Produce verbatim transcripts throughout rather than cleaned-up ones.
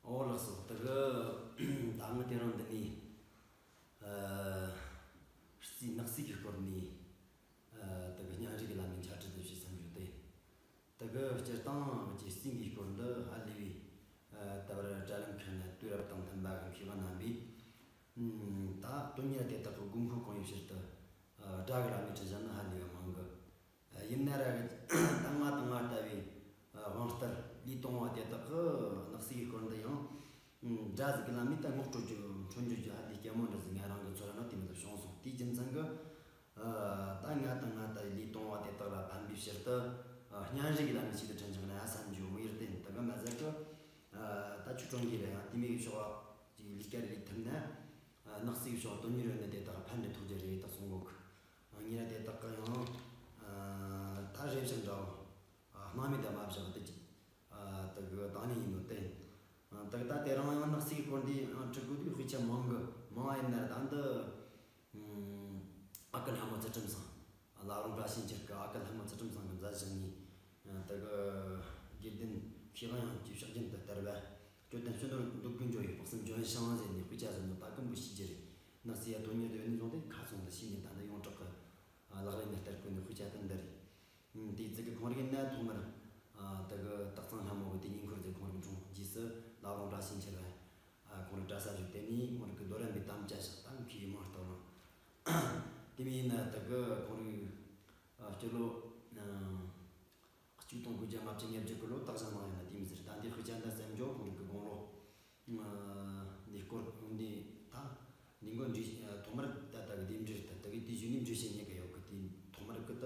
ཨོ་ལགས་སོ། དེ་གི་ད་ངས་དེ་རིང་འདི་ནས་ཨ་རྩིས་ནག་རྩིས་ཀྱི་སྐོར་ནས་ཨ་དེ་གི་སྙན་རིགས་ལ་ནས་འཆད་ཁྲིད་དུ་ཞུས་བསམ་རྒྱུ་དེ། དེ་གི་སྤྱིར་བཏང་གི་རྩིས་འདིའི་སྐོར་འདི་ཧ་ལས་པའི་ཨ་ད་བར་དྲ་ལམ་ཁག་ནས་དུས་རབས་དང་མཐུན་པ་གི་མཁས་པ་རྣམ་པས་ཨ་ད་དོན་གཉེར་དེ་དག་གི་དགོས་མཁོ་གང་ཡོད་ཕྱིར་དུ་ཨ་སྒྲ་གི་ལམ་ནས་ཁྲིད་བཞག་ན་ཧ་ལས་པའི་མང་གི། ཡིན་ན་ར་ད་ང་དང་ང་ལྟ་བུའི་དབང་རྟུལ་ལུས་དང་བ་དེ་དག་གི་ནག་རྩིས་ཀྱི་སྐོར་འདི་ཡང་སྒྲ་ཟིག་གི་ལམ་ནས་ད་ངོ་སྤྲོད་རྒྱུ་འཕྲོད་འཇུག་རྒྱུ་ཧ་ལས་སྐྱེ་མོ་འདྲ་ཟིག་ང་རང་གི་ཚོར་བ་ནང་དེ་མི་ལ་བྱུང་སོང་། དེའི་རྒྱུ་མཚན་གྱིས་ད་ང་དང་ང་ལྟ་བུའི་ལུས་དང་བ་དེ་དག་ལ་ཕན་པའི་ཕྱིར་དུ་སྙན་རིགས་ཀྱི་ལམ་ནས་ཞིག་ཏུ་ཁྲིད་ཆོག་ན་ཧ་བསམ་རྒྱུ་དངོས་ཡོད་དེ་ཡིན། ད་ག་མ་ཟད་ཀྱི་ད་ཆོས་གྲོང་གི་ལ་ཡང་དེ་མོ་གི་ཕྱོགས་ཀྱི་ལས་ཀ་ལས་ཐུབ་ན་ནག་རྩིས་ཀྱི་ཕྱོགས་དོན་གཉེར་ཡོད་ན་དེ་དག་ཕན་འབྲས་ཐོགས་རྒྱུ་རེད་ད་གསུང་གོ་གི། ཉེ་ར་དེ་དག་གི་ཡང་ད་རེ་བཞིན་འདྲ་བོ་སྣང་མེད་དུ་མ་བཞག་དེ་ཅིག་དེ་གི་བཏང་ནི་ཡིན་ནོ་དེ། དེ་གི་ད་དེ་རིང་ཡང་ནག་རྩིས་སྐོར་འདི་ཁྲིད་དགོས་དུས་དཔེ་ཆ་མང་གི། མང་ཡིན་ན་ད་འདི་ཨ་ཁུ་ལྷ་མོ་ཚུལ་ཁྲིམས་སང་། བླ་བྲང་བཀྲ་ཤིས་འཁྱིལ་གི་ཨ་ཁུ་ལྷ་མོ་ཚུལ་ཁྲིམས་སང་གི་མཛད་བཞག་ནི། དེ་གི་དགེ་ལྡན་མཁས་དབང་ཡང་གི་ཕྱག་རྒྱུན་དུ་དར་བ། སྐྱོ་ལྡན་སྤྱི་ནོར་འདོད་དགུ་འཇོ་ཡི་དཔག་བསམ་ལྗོན་ཤིང་ཟེར་ནས་དཔེ་ཆ་ཟེར་ནོ་ད་ཀུན་པོ་ཤེས་ཀྱི་རེད། ནག་རྩིས་ཡ་དོན་གཉེར་དུ་ཡོད་ནི་བཟུང་སྟེ་ཁ་ཚང་དུ་ཤེས་ནས་ད་ནི་ཡོངས་གྲགས་ཀྱི་ལག་ལེན་ནས་བསྟར་དགོས་ནི་དཔེ་ཆ་དེ་འདི་རེད། དེའི་ཚིག་གི་ཁོང་རིག་ནས་ཐོག་མར་དེ་གི་སྟག་ཚང་ལྷ་མོ་གི་དེ་ཉིན་འཁོར་ཟེར་ཁོང་རིག་འཁྲུངས་རྗེས་སུ་བླ་བྲང་བཀྲ་ཤིས་འཁྱིལ་བ་ཁོང་རིག་གྲྭ་ས་བཞུགས་དེ་ནས་ཁོང་རིག་གི་རྡོ་རིང་པའི་དམ་བཅའ་བཞག་ད་མཁས་པའི་མང་སྟོང་ལ། དེ་མིན་ཡིན་ན་དེ་གི་ཁོང་རིག་སྤྱི་ལོ་གཅིག་སྟོང་དགུ་བརྒྱ་ལྔ་བཅུ་ང་བརྒྱད་ཀྱི་ལོ་སྟག་ཞང་གནང་ཡོད་ན་དེ་མི་ཟེར། ད་འདི་དཔེ་ཆ་འདི་གསན་རྒྱུ་ཁོང་རིག་གི་དགུང་ལོ། འདི་སྐོར་འདི་ད་འདི་མགོ་འདྲི་ཐོག་མར་ད་ལྟ་གི་དེ་འདྲི་ད་ལྟ་གི་དེ་གཞུག་ནས་འདྲི་བཤད་ཉན་གི་ཡོད་གི། དེ་ཐོག་མར་གི་ད་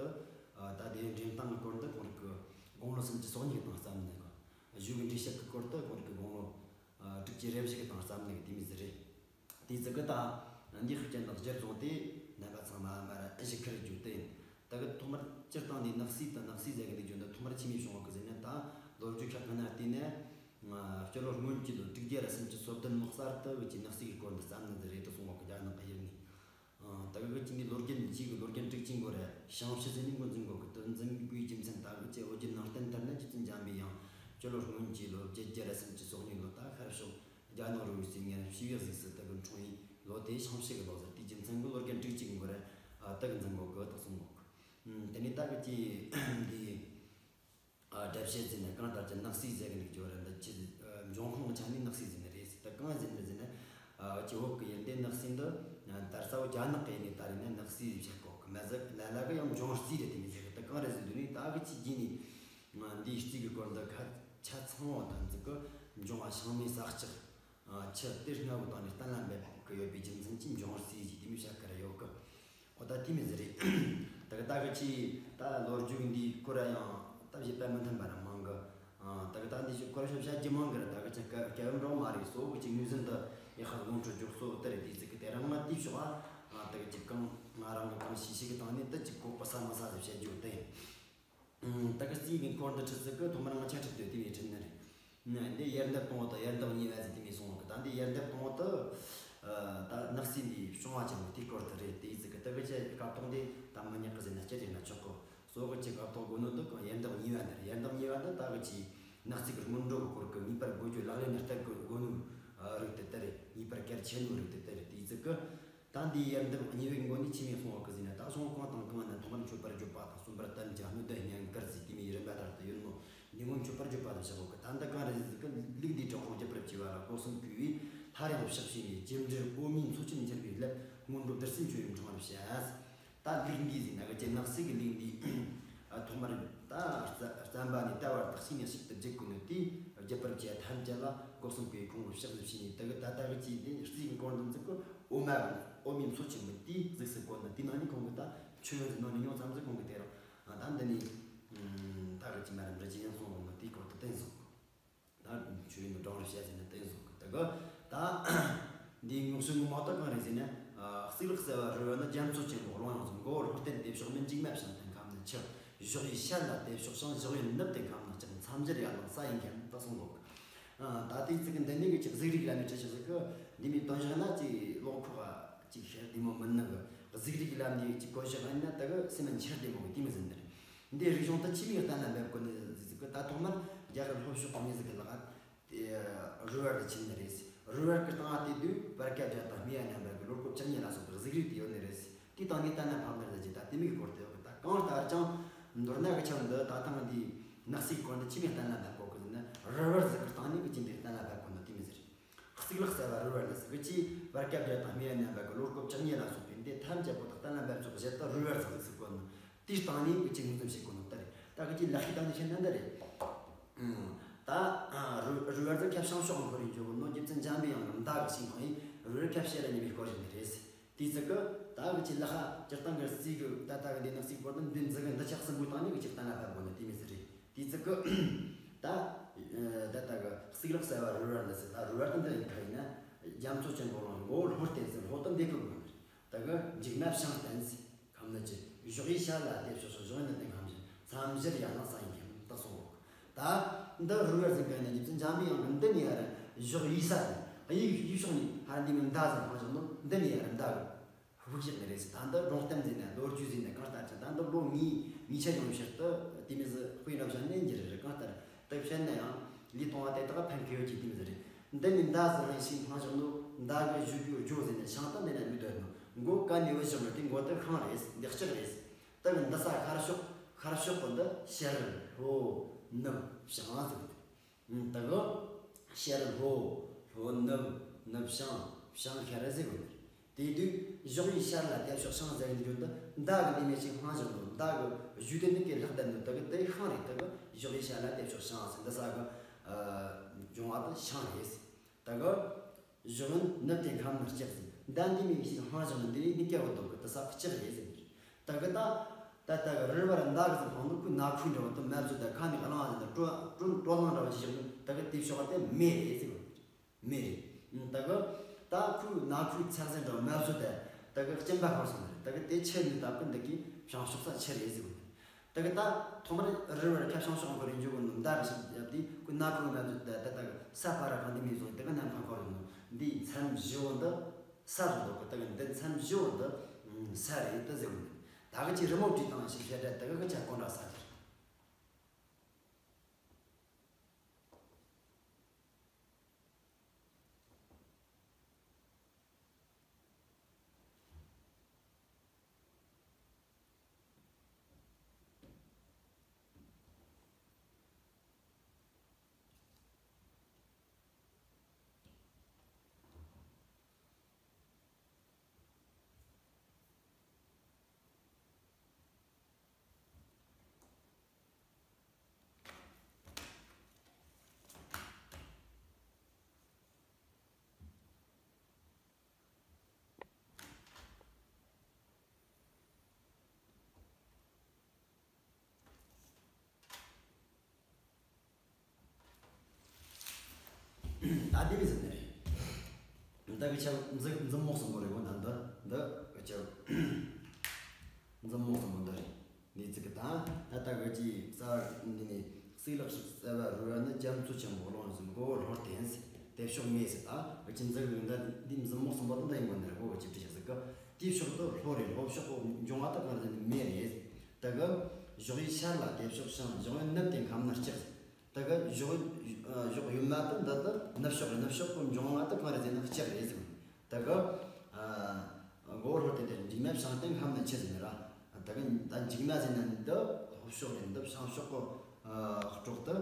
ད་དེ་འདྲེན་སྟངས་གི་སྐོར་འདི་ཁོང་རིག་གི་དགུང་ལོ་སུམ་ཅུ་སོ་གཉིས་དང་བརྩམས་ནས་གི། གཞུག་གི་འདྲི་བཤད་གི་སྐོར་དུ་ཁོང་རིག་གི་དགུང་ལོ་དྲུག་ཅུ་རེ་བཞི་གི་དང་བརྩམས་ནས་གི་དེ་མི་ཟེར་རེད། དེ་ཟིག་གི་ད་འདི་ཤུགས་ཅན་དང་སྒྱུར་བཟུང་སྟེ་རྣམ་པ་ཚང་མ་མར་གཞི་ཁར་བརྗོད་དེ། ད་གི་ཐོག་མར་སྤྱིར་བཏང་ནས་ནག་རྩིས་དང་ནག་རྩིས་ཟེར་གི་འདུག་རྒྱུ་འདི་ཐོག་མར་ཆི་མོ་བྱུང་བ་གི་ཟེར་ན། ད་ལོ་རྒྱུས་ཁག་ཁག་ན་བལྟས་ན་སྤྱི་ལོ་སྔོན་གྱི་ལོ་དྲུག་བརྒྱ་ར་སུམ་ཅུ་སོ་བདུན་ལོ་གསར་དུ་བོད་ཀྱི་ནག་རྩིས་ཀྱི་སྐོར་འདི་བརྩམས་ནི་འདི་རེད་དུ་གསུང་བ་གི། རྒྱ་ནག་གི་ཡུལ་ནས། ད་གི་ཅི་ནི་ལོ་རྒྱུས་ཅིག་གི་ལོ་རྒྱུས་དྲུག་ཅུ་འགོར་ར་ཞང་ཕྱི་ཟེར་ནི་འགོ་འཛིན་གོ་གི། དོན་འཛིན་དགོས་རྒྱུ་མཚན་ད་གི་ཅི་འོ་རྒྱུ་ནང་བསྟན་ལྟར་ན་རྗེ་བཙུན་འཇམ་པའི་དབྱངས་སྤྱི་ལོ་སྔོན་གྱི་ལོ་བརྒྱད་བརྒྱ་ར་སུམ་ཅུ་སོ་གཉིས་ལོ་ད་ཤར་ཕྱོགས་རྒྱ་ནག་རི་བོའི་རྩེ་ངན་བྱི་བའི་གཟིགས་སུ་དེ་གི་འཁྲུངས་ཡིན་ལོ། དེ་ཞང་ཕྱི་གི་ལོ་ཟེར། དེའི་རྒྱུ་མཚན་གི་ལོ་རྒྱུས་དྲུག་ཅུ་གི་འགོར་ར་དེ་གི་འཛིན་གོ་གི་དེ་གསུང་གོ་གི། དེ་ནས་ད་གི་ཅི་འདི་སྒྲ་བཤད་ཟེར་ན་གང་ལྟར་གྱི་ནག་རྩིས་ཟེར་གི་འདུག་རྒྱུ་རེད། འདི་ཅི་འབྱུང་ཁུངས་ཀྱི་ཆ་ནས་ནག་རྩིས་ཟེར་ནི་རེད་ཟེར། ད་གང་ཟེར་ནི་ཟེར་ན་ཅི་བོད་གི་ཡུལ་འདི་ནག་རྩིས་འདི་དར་ས་བོ་རྒྱ་ནག་གི་ཡུལ་ནས་དར་ནི་ནག་རྩིས་ཟེར་བཤད་གོ་གི། མ་ཟད་ལ་ལ་གི་ཡང་འབྱུང་རྩིས་རེད་དེ་མི་ཟེར་གི། ད་གང་རེད་ཟེར་དུས་ནི་ད་གི་ཅི་རྒྱུ་ནི་འདིའི་རྩིས་གི་སྐོར་འདི་ཁ་ཆ་ཚང་བ་དང་ཟིག་གི་འབྱུང་བ་ཤང་མའི་ས་ལྕགས། ཆུ་གཏེར་ལྔ་བོ་དང་ནི་གཏན་ལ་འབེབས་ཀྱི་ཡོད་པའི་རྒྱུ་མཚན་གྱིས་འབྱུང་བར་བརྩིས་ཀྱི་དེ་མོ་བྱ་དཀའ་ར་ཡོད་གི། ཨོ་ད་དེ་མི་ཟེར་རེད། ད་གི་ད་གི་ཅི་ད་ལོ་རྒྱུས་འདི་ཁོ་ར་ཡང་ད་བཞེད་པ་མི་མཐུན་པ་ར་མང་གི། ད་གི་ད་འདི་ཞིག་ཁོ་ར་ཞིག་བྱ་རྒྱུ་མང་གི་ར། ད་གི་ཅི་སྐབས་སྐབས་འགྲོ་མ་རེད། གཙོ་བོ་གི་ཅི་ངོས་ཟིན་དུ་ཡག་ཤ་ལོངས་སྤྲོད་རྒྱུ་གཙོ་བོ་དེ་རེད། དེ་ཟིག་གི་དེ་རིང་ང་དེའི་ཕྱོགས་ཨ་ད་གི་ཅི་གང་ང་རང་གི་གང་ཤེས་ཤེས་གི་སྟེང་ནས་ད་ཅི་གོ་གོ་ས་མ་ས་ཟིག་བཤད་རྒྱུ་དེ་ཡིན། ད་གི་རྩིས་ཀྱི་སྐོར་འདི་ཁྲིད་ཟིག་གི་ཐོག་མར་ང་ཆ་ཁྲིད་དུ་དེ་བས་ཁྲིད་ནི་རེད། འདི་ཡར་འདབ་དང་པོ་དང་ཡར་འདབ་གཉིས་པ་ཟིག་དེ་མོ་གསུང་གི། ད་འདི་ཡར་འདབ་དང་པོ་དུ་ད་ནག་རྩིས་འདི་བྱུང་བ་ཅན་པོ་དེའི་སྐོར་དུ་རེད། དེ་ཟིག་གི་ད་གི་ཅི་སྐབས་ཐོག་འདི་ད་མི་ཉག་གི་ཟེར་ན་སྐྱིད་རེད་ན་ཆོག་གི། གཙོ་བོ་ཅི་སྐབས་ཐོག་དགོས་ནོ་འདི་གང་ཡར་འདབ་གཉིས་པ་འདི་རེད། ཡར་འདབ་གཉིས་པ་འདི་ད་གི་ཅི་ནག་རྩིས་ཀྱི་སྔོན་འགྲོ་གི་སྐོར་གི་ངེས་པར་དགོས་རྒྱུ་ལག་ལེན་ནས་བསྟར་དགོས་ནོ་རིགས་དེ་དེ་རེད། ངེས་པར་གལ་ཆེ་ནོ་རིགས་དེ་དེ་རེད། དེ་ཟིག་གི་ད་འདི་ཡར་འདབ་གཉིས་པའི་མགོ་ནས་ཆི་མོ་གསུང་བ་གི་ཟེར་ན། ད་གཞུང་གང་དང་གང་ན་ཐོག་མར་མཆོད་པར་བརྗོད་པ་དང་། གསུམ་པར་དམ་བཅའ། སྣོད་ལྡན་བསྙེན་བཀུར་ཟེར་དེ་མོ་ཡི་རིམ་པ་ལྟར་དུ་ཡོད་ནོ། འདི་སྔོན་མཆོད་པར་བརྗོད་པ་དང་བཤད་གོ་གི། ད་འདི་གང་རེད་ཟེར་གི་ལུགས་འདིའི་དྲང་དཔོན་རྒྱུ་སྤེལ་བྱེ་བ་ལ་སྒོ་གསུམ་གུས་པས་མཐའ་ཡང་ཕྱག་བྱས་ནས། རྗེས་འབྲེལ་འོས་མིན་ཚོགས་ཆེན་འཆར་བའི་སླད། སྔོན་འགྲོ་བདུད་རྩི་མཆོད་ཡོན་འཕྲེང་བར་བྱ། ད་ལུགས་འདི་ཟེར་ན་གི་ཅི་ནག་རྩིས་ཀྱི་ལུགས་འདི་ཐོག་མར་ད་རྩ་རྩམ་པ་ནས་ད་བར་དག་ཅིག་ནས་ཞིག་ཏུ་བརྗེད་དགོས་ནོ་དེ་རྒྱུ་སྤེལ་བྱེད་ཐམས་ཅད་ལ་སྒོ་གསུམ་གྱི་ཁོང་ཕྱག་ཟིག་བྱས་ནས། ད་གི་ད་ལྟ་གི་ཅི་དེ་རྩིས་ཀྱི་སྐོར་འདི་ཚིག་གི་འོ་མ་འོ་མའི་མཚོ་ཆེན་མོ་དེ་གཟིགས་སུ་བཀོད་ནས། དེ་ནང་ནས་ཁོང་གི་ད་མཆོད་ཡོན་ཟེར་ནོ་ནི་ཉུང་ཙམ་ཟིག་ཁོང་གི་དེ་རང་ད་འདི་ནས་ད་གི་ཅི་མ་ར་འདྲ་ཅི་ཡང་གསུང་རུང་ནོ་དེའི་སྐོར་དུ་བསྟན་སོང་། ད་ཆོས་ཡིན་ནོ་གྲངས་རེ་བཤད་ཟིན་ན་བསྟན་སོང་གི། ད་གི་ད་འདིའི་ངོ་སྤྲོད་ངོ་མ་ད་གང་རེད་ཟེར་ན། གཙུག་ལག་གསལ་བ་རི་བོ་ནི། རྒྱ་མཚོ་ཆེན་པོ་ཀློང་ཡངས་སུ། མགོ་བོར་བརྟེན་ཏེ་ཕྱོགས་མེད་འཇིགས་མེད་བྱང་ཐང་ཁམས་ནི་ཆུ། ཞོགས་ཀྱི་ཤར་ལ་དེ་ཕྱོགས་ཞིང་། ཞོགས་པའི་ནུབ་དེ་ཁམས་ནི་ལྕགས། མཚམས་སྦྱར་ཡར་ལངས་ས་ཡི་མཁན་ད་གསུང་གོ་གི། ད་དེའི་ཚིག་གི་འདི་ནས་གི་ཅིག་གཟུགས་རིས་ལ་ནི་ཁྲིད་ཤག་ཟིག་གི། འདི་མོའི་དོན་བཞག་ན་ཅིག་ལོ་ཁོག་ཅིག་ཤེས་བདེ་མོ་མིན་ནི་གི། གཟུགས་རིས་ལ་ནི་ཅིག་གོ་བཞག་ཡིན་ན་ད་གི་སེམས་ལ་འཆར་བདེ་མོ་གི་དེ་མོ་ཟིན་ནི་རེད། འདི་རིག་གཞུང་ད་ཆི་མོ་གཏན་ལ་འབེབས་དགོས་ནི་ཟིག་གི། ད་ཐོག་མར་རྒྱ་གར་ལྷོ་ཕྱོགས་གོང་མའི་ཟིག་གི་ལག་རི་བོ་ བར་ཕྱིན་ནི་རེད། རོལ་བར་གྱི་སྟེང་ང་བལྟས་དུས་བར་སྐབས་བརྒྱ་དང་སྨེ་བ་རྣམ་པ་གི་ལོ་སྐབས་བཅུ་གཉིས་ལ་སོགས་པའི་གཟུགས་རིས་དེ་ཡོད་ནི་རེད། དེའི་སྟེང་ནས་གཏན་ལ་ཕབ་ནི་རེད་ཟེར་གྱི་ད་དེ་མོ་གི་སྐོར་དེ་ཡོད་གི། ད་གང་ལྟར་ཀྱང་མདོར་ན་གི་ཆ་འདི་ད་ཐེངས་འདིའི་ནག་གསེག་སྐོར་འདི་ཆི་མོ་གཏན་ལ་ཕབ་གོ་གི་ཟེར་ན། རོལ་བར་ཟེར་གི་སྟེང་ནས་གི་ཆི་མོ་གཏན་ལ་ཕབ་གོ་ནོ་དེ་མོ་ཟེར། གཙུག་ལག་གསལ་བ་རོལ་བར་ནི་ཟེར་གི་ཅི། བར་སྐབས་བརྒྱ་དང་སྨེ་བ་རྣམ་པ་གི་ལོ་སྐབས་བཅུ་གཉིས་ལ་སོགས་པའི་འདི་ཐམས་ཅད་པོ་དག་གཏན་ལ་འབེབས་ཚུལ་གཞི་དུ་རོལ་བར་ཟེར་ཟེར་གོ་ནོ། དེའི་སྟེང་ནས་གི་ཅི་ངོས་འཛིན་བྱེད་དགོས་ནོ་ལྟར་རེད། ད་གི་ཅི་ལག་ཤེས་སྟེང་ནས་བཤད་ན་འདི་རེད། ཨང་། ད་རོལ་རོལ་བར་ཟེར་ཁ་བྱང་ཕྱོགས་འཁོར་རེ་འཇོག་གི་ནོ། རྗེ་བཙུན་འཇམ་པའི་དབྱངས་ཀྱི་མདའ་གི་ཤིང་ཁོང་ཡིན་རོལ་བར་ཁ་བྱེ་ར་གཉིས་པའི་སྐོར་ཞིག་ནི་རེད། དེའི་ཚིག་གི་ད་གི་ཅི་ལག་ཤེས་སྤྱིར་བཏང་གི་རྩིས་གི་ད་ལྟ་གི་འདི་ནག་གསེག་སྐོར་དང་འདི་མཛུབ་གུ་འདི་ཆ་གསུམ་པོའི་སྟེང་ནས་གི་ཅི་གཏན་ལ་ཕབ་དགོས་ནོ་དེ་མོ་ཟིག་རེད། དེའི་ཚིག་གི་ད་ད་ལྟ་གི་གཙུག་ལག་གསལ་བ་རོལ་བར་ནི་ཟེར། ད་རོལ་བར་དེ་འདི་ཡིན་ཁ་ཡིན་ན། རྒྱ་མཚོ་ཆེན་པོ་ལ་མགོ་བོ་ལྷོ་བརྟེན་ཟེར། ལྷོ་དེ་འདི་གི་ངོས་ནས། ད་གི་མཇུག་མ་བྱང་བསྟན་ཟེར། ཁམས་ནི་ཅི། ཞོགས་ཡི་ཤར་ལ་དེ་ཕྱོགས་ཤིང་། ཞོགས་ཡོན་ནི་དེ་ཁམས་ཤིང་། མཚམས་བཞིར་ཡན་ལག་ས་ཡི་ཁྱིམ་དུ་གསུངས་གོ། ད་འདི་རོལ་བར་ཟེར་གི་ནི་རྗེ་བཙུན་འཇམ་པའི་དབྱངས་ཀྱི་འདི་ནས་ཡར་ཞོགས་ཡི་ས་དེ་ཡི་ཡི་ཕྱོགས་ནས་ཧར་འདི་མོ་མདའ་ཟེར་འཕངས་བཞག་ནོ། འདི་ནས་ཡར་མདའ་གི་དབུགས་བཞག་ནི་རེད་ཟེར། ད་འདི་སྒྲུང་གཏམ་ཟེར་ན་ལོ་རྒྱུས་ཟེར་ན་གང་ལྟར་ཅི། ད་འདི་ལོ་ལྔའི་ལྔའི་ཆ་ཡོང་ཕྱིར་དུ་དེ་མོ་ཟིག་དཔེ་འདྲ་བཞག་ནས་འགྱུར་རེད། གང་ལྟར་དེ་བཤད་ན་ཡང་ལུས་གཏོང་བ་དེ་དག་ཕན་ཁེ་ཡོད་ཀྱི་དེ་མོ་ཟིག་རེད། འདི་ནས་མདའ་ཟེར་ནས་ཤིང་འཕངས་བཞག་ནོ། མདའ་གི་གཞུ་རྒྱུ་རྒྱུ་ཟེར་ནས་ཤིང་རྟ་འདི་ན་མི་སྡོད་ནོ། མགོ་ག་ནས་བུད་བཞག་ནོ་དེ་མགོ་དེ་ཤིང་རེད། འདི་ལྕགས་རེད། ད་གི་འདི་ས་ཤར་ཕྱོགས། ཤར་ཕྱོགས་གི་འདི་ཤར་ལྷོ་ནུབ་བྱང་ཟེར་གི་འདུག། ད་གི་ཤར་ལྷོ། ལྷོ་ནུབ། ནུབ་བྱང་། བྱང་ཤར་ཟེར་གི་འདུག། དེ་དུས་ཞོགས་ཡི་ཤར་ལ་དེ་ཕྱོགས་ཤིང་ཟེར་གི་འདུག། འདི་མདའ་གི་འདི་མོ་ཞིག་འཕངས་བཞག་ནོ། མདའ་གི་གཞུ་དེ་འདི་གི་ལྷག་བསྡད་ནོ། ད་གི་དེ་ཤིང་རེད། ད་གི་ཞོགས་ཡི་ཤར་ལ་དེ་ཕྱོགས་ཤིང་ཟེར། འདི་ས་གི་ཨ་འབྱུང་བ་དེ་ཤིང་རེད། ད་གི་ཞོགས་ཡོན་ནུབ་བསྟན་ཁམས་ནི་ལྕགས་ཟེར། མདའ་འདི་མོ་ཞིག་འཕངས་བཞག་ནོ། འདི་ནི་སྐྱ་བོ་འདུག་གི། དེ་ས་ལྕགས་རེད་ཟེར། ད་གི་ད་ད་ད་གི་རོལ་བར་མདའ་གི་ཟེར་འཕངས་ནོ། ཁོའི་ནང་ཁུག་འདྲ་བོ་དེ་མ་བཟོད། ད་ཁ་ནས་གླང་ཟེར་ན་དྲོད་དྲོད་དྲོད་གླང་འདྲ་བོ་ཅིག་བཞག་ནོ། ད་གི་དེ་ཕྱོགས་དེ་མེ་རེད་ཟེར་གི། མེ་རེད། ད་གི་ད་ཁོའི་ནང་ཁུག་ཚ་ཟེར་འདྲ་བོ་མ་བཟོད། ད་ད་གི་སྐྱིན་པ་ཤོར་སོང་ནི་རེད། ད་གི་དེ་ཆུ་ནི་ད་གི་འདི་གི་བྱང་ཕྱོགས་ས་ཆུ་རེད་ཟེར་གི། ད་གི་ད་ཐོག་མར་རོལ་བར་ཁ་བྱང་ཕྱོགས་འཁོར་རེ་འཇོག་གི་ནོ། མདའ་རེ་ཞིག་བརྒྱབ་དུས་ཁོའི་ནང་ཁུག་མ་བཟོད། ད་ད་ད་གི་ས་ཕ་ར་གང་འདི་མོ་བཟུང་། ད་གི་ནམ་མཁའ་འཁོར་གི་ནོ། འདི་མཚམས་བཞི་བོ་འདི་ས་རུ་འདུག་གི། ད་གི་འདི་མཚམས་བཞི་བོ་འདི་ས་རེད་ད་ཟེར་གི་ནོ། ད་གི་ཅི་རི་མོ་བྲིས་བཏང་ཞིག་བཤད་ད། ད་གི་གི་ཆ་གོ་འདྲ་ས་རེད། ད་འདི་མི་ཟིན་ནི་རེད། ད་གི་ཆ་མཛུབ་མཛུབ་མོ་གསུམ་པོ་རེད་གོ། ད་འདི་འདི་གི་ཆ་མཛུབ་མོ་གསུམ་པོ་འདི་རེད། འདི་ཚིག་གི་ད་ད་ལྟ་གི་ཅི་རྩ་བ་འདི་ནི་གཙུག་ལག་ཞིག་གསལ་བ་རོལ་བ་ནི། རྒྱ་མཚོ་ཆེན་པོ་ཀློང་གསུམ་མགོ་བོ་ལྷོར་བསྟན་ཟེར། དེ་ཕྱོགས་མེ་ཟེར། ད་གི་ཅི་མཛུབ་གི་ད་འདི་མཛུབ་མོ་གསུམ་པོ་ད་འདི་ཡིན་གོ་ནི་རེད་གོ། གི་ཅི་བྲིས་ཤག་ཟེར་གི། དེའི་ཕྱོགས་དེ་ལྷོ་རེད། ལྷོ་ཕྱོགས་གི་འབྱུང་བ་དེ་གང་རེད་ཟེར་ན་མེ་རེད། ད་གི་ཞོགས་ཡི་ཤར་ལ་དེ་ཕྱོགས་ཤིང་། ཞོགས་ཡོན་ནུབ་བསྟན་ཁམས་ནི་ལྕགས་ཟེར། ད་གི་ཞོགས་ཞོགས་ཡོན་མ་དེ་འདི་དེ་ནུབ་ཕྱོགས་རེད། ནུབ་ཕྱོགས་གི་འབྱུང་བ་དེ་གང་རེད་ཟེར་ན་ལྕགས་རེད་ཟེར། ད་གི་མགོ་བོ་ལྷོར་བསྟན་ཏེ་མཇུག་མ་བྱང་བསྟན་ཁམས་ནི་ལྕགས་ཟེར་ནི་ར། ད་གི་ད་མཇུག་མ་ཟེར་ན་འདི་ལྷོ་ཕྱོགས་རེད། འདི་བྱང་ཕྱོགས་གི་སྲོག་དེ་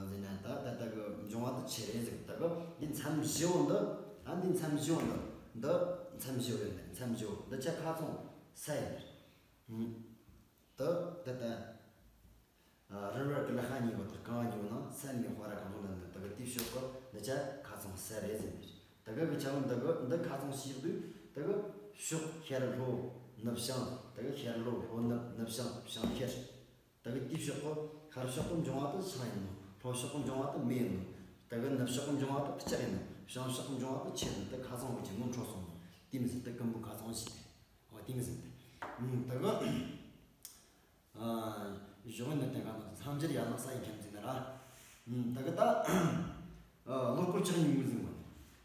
ཟེར་ན་ད་ད་ད་གི་འབྱུང་བ་དེ་ཆུ་རེད་ཟེར། ད་གི་འདི་མཚམས་བཞི་བོ་འདི། ད་འདི་མཚམས་བཞི་བོ་འདི། འདི་མཚམས་བཞི་བོ་ཡིན་ནི། མཚམས་བཞི་བོ་འདི་ཆ་ཁ་ཚང་ས་ཡིན་ནི། ད་ད་ད་རོལ་བར་གྱི་ལག་ཤེས་གཉིས་པོ་དག་གང་གཉིས་པོ་ན་ས་ནི་ཧོ་ར་གང་བྱུང་ལ་འདི་ད་གི་དེའི་ཕྱོགས་གི་འདི་ཆ་ཁ་ཚང་ས་རེད་ཟེར་ནི། ད་གི་གི་ཆ་བོ་འདི་གི་འདི་ཁ་ཚང་ཞིག་དུས་ད་གི་ཕྱོགས་ཤར་ལྷོ་ནུབ་བྱང་། ད་གི་ཤར་ལྷོ། ལྷོ་ནུབ། ནུབ་བྱང་། བྱང་ཤར། ད་གི་དེའི་ཕྱོགས་གི་ཤར་ཕྱོགས་གི་འབྱུང་བ་དེ་ཤིང་ཡིན་ནོ། ལྷོ་ཕྱོགས་གི་འབྱུང་བ་དེ་མེ་ཡིན་ནོ། ད་གི་ནུབ་ཕྱོགས་གི་འབྱུང་བ་དེ་ལྕགས་ཡིན་ནོ། བྱང་ཕྱོགས་གི་འབྱུང་བ་དེ་ཆུ་ཡིན་ནོ། ད་ཁ་ཚང་བོ་ཅིག་ངོ་འཕྲོད་སོང་ནོ། དེ་མི་ཟིན། ད་གི་ཀུན་པོ་ཁ་ཚང་ཞིག་རེད། འོ་དེ་མི་ཟིན། ད་གི་ཨ་ཞོགས་ཡོན་ནུབ་བསྟན་ཁམས་ནི་ལྕགས། མཚམས་བཞིར་ཡན་ལག་ས་ཡི་ཁྱིམ་ཟེར་ནི་ར། ད་གི་ད་ལོ་སྐོར་བཅུ་གཉིས་ངོས་འཛིན་དགོས།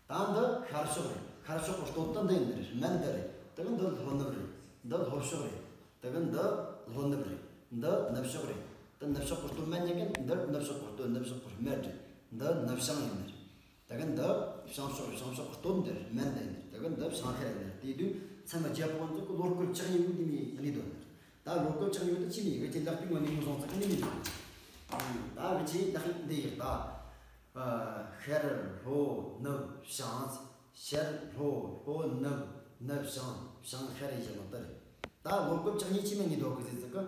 ད་འདི་ཤར་ཕྱོགས་རེད། ཤར་ཕྱོགས་གི་སྟོད་དེ་འདི་ཡིན་ནི་རེད། སྨད་འདི་རེད། ད་གི་འདི་ལྷོ་ནུབ་རེད། འདི་ལྷོ་ཕྱོགས་རེད། ད་གི་འདི་ལྷོ་ནུབ་རེད། འདི་ནུབ་ཕྱོགས་རེད། ད་ནུབ་ཕྱོགས་གི་སྟོད་སྨད་གཉིས་ཀ་འདི་ནུབ་ཕྱོགས་གི་སྟོད། ནུབ་ཕྱོགས་གི་སྨད་རེད། འདི་ནུབ་བྱང་ཡིན་ནི་རེད། ད་གིན་འདི་བྱང་ཕྱོགས་རེད། བྱང་ཕྱོགས་ཀྱི་སྟོད་འདི་རེད། མན་འདི་ཡིན། ད་གིན་འདི་བྱང་ཤར་ཡིན། དེ་དུས་མཚམས་བརྒྱད་པོ་འཛིན་གི་ལོ་སྐོར་བཅུ་གཉིས་པོ་འདི་མི་གནས་དོན་ནི། ད་ལོ་སྐོར་བཅུ་གཉིས་པོ་དེ་ཆི་མི་གི་ཅི་ལག་པའི་ངོས་ནས་ངོས་བཟུང་ཚུལ་གི་ནི་མི་འདུག་ད་གི་ཅི་ལག་འདི་ཡིན། ད་ཤར་ལྷོ་ནུབ་བྱང་། ཤར་ལྷོ་ལྷོ་ནུབ་ནུབ་བྱང་བྱང་ཤར་ཡིན་ནོ་དེ་རེད། ད་ལོ་སྐོར་བཅུ་གཉིས་ཆི་མི་གནས་དོན་གི་ཟེར་ཚུལ་གི།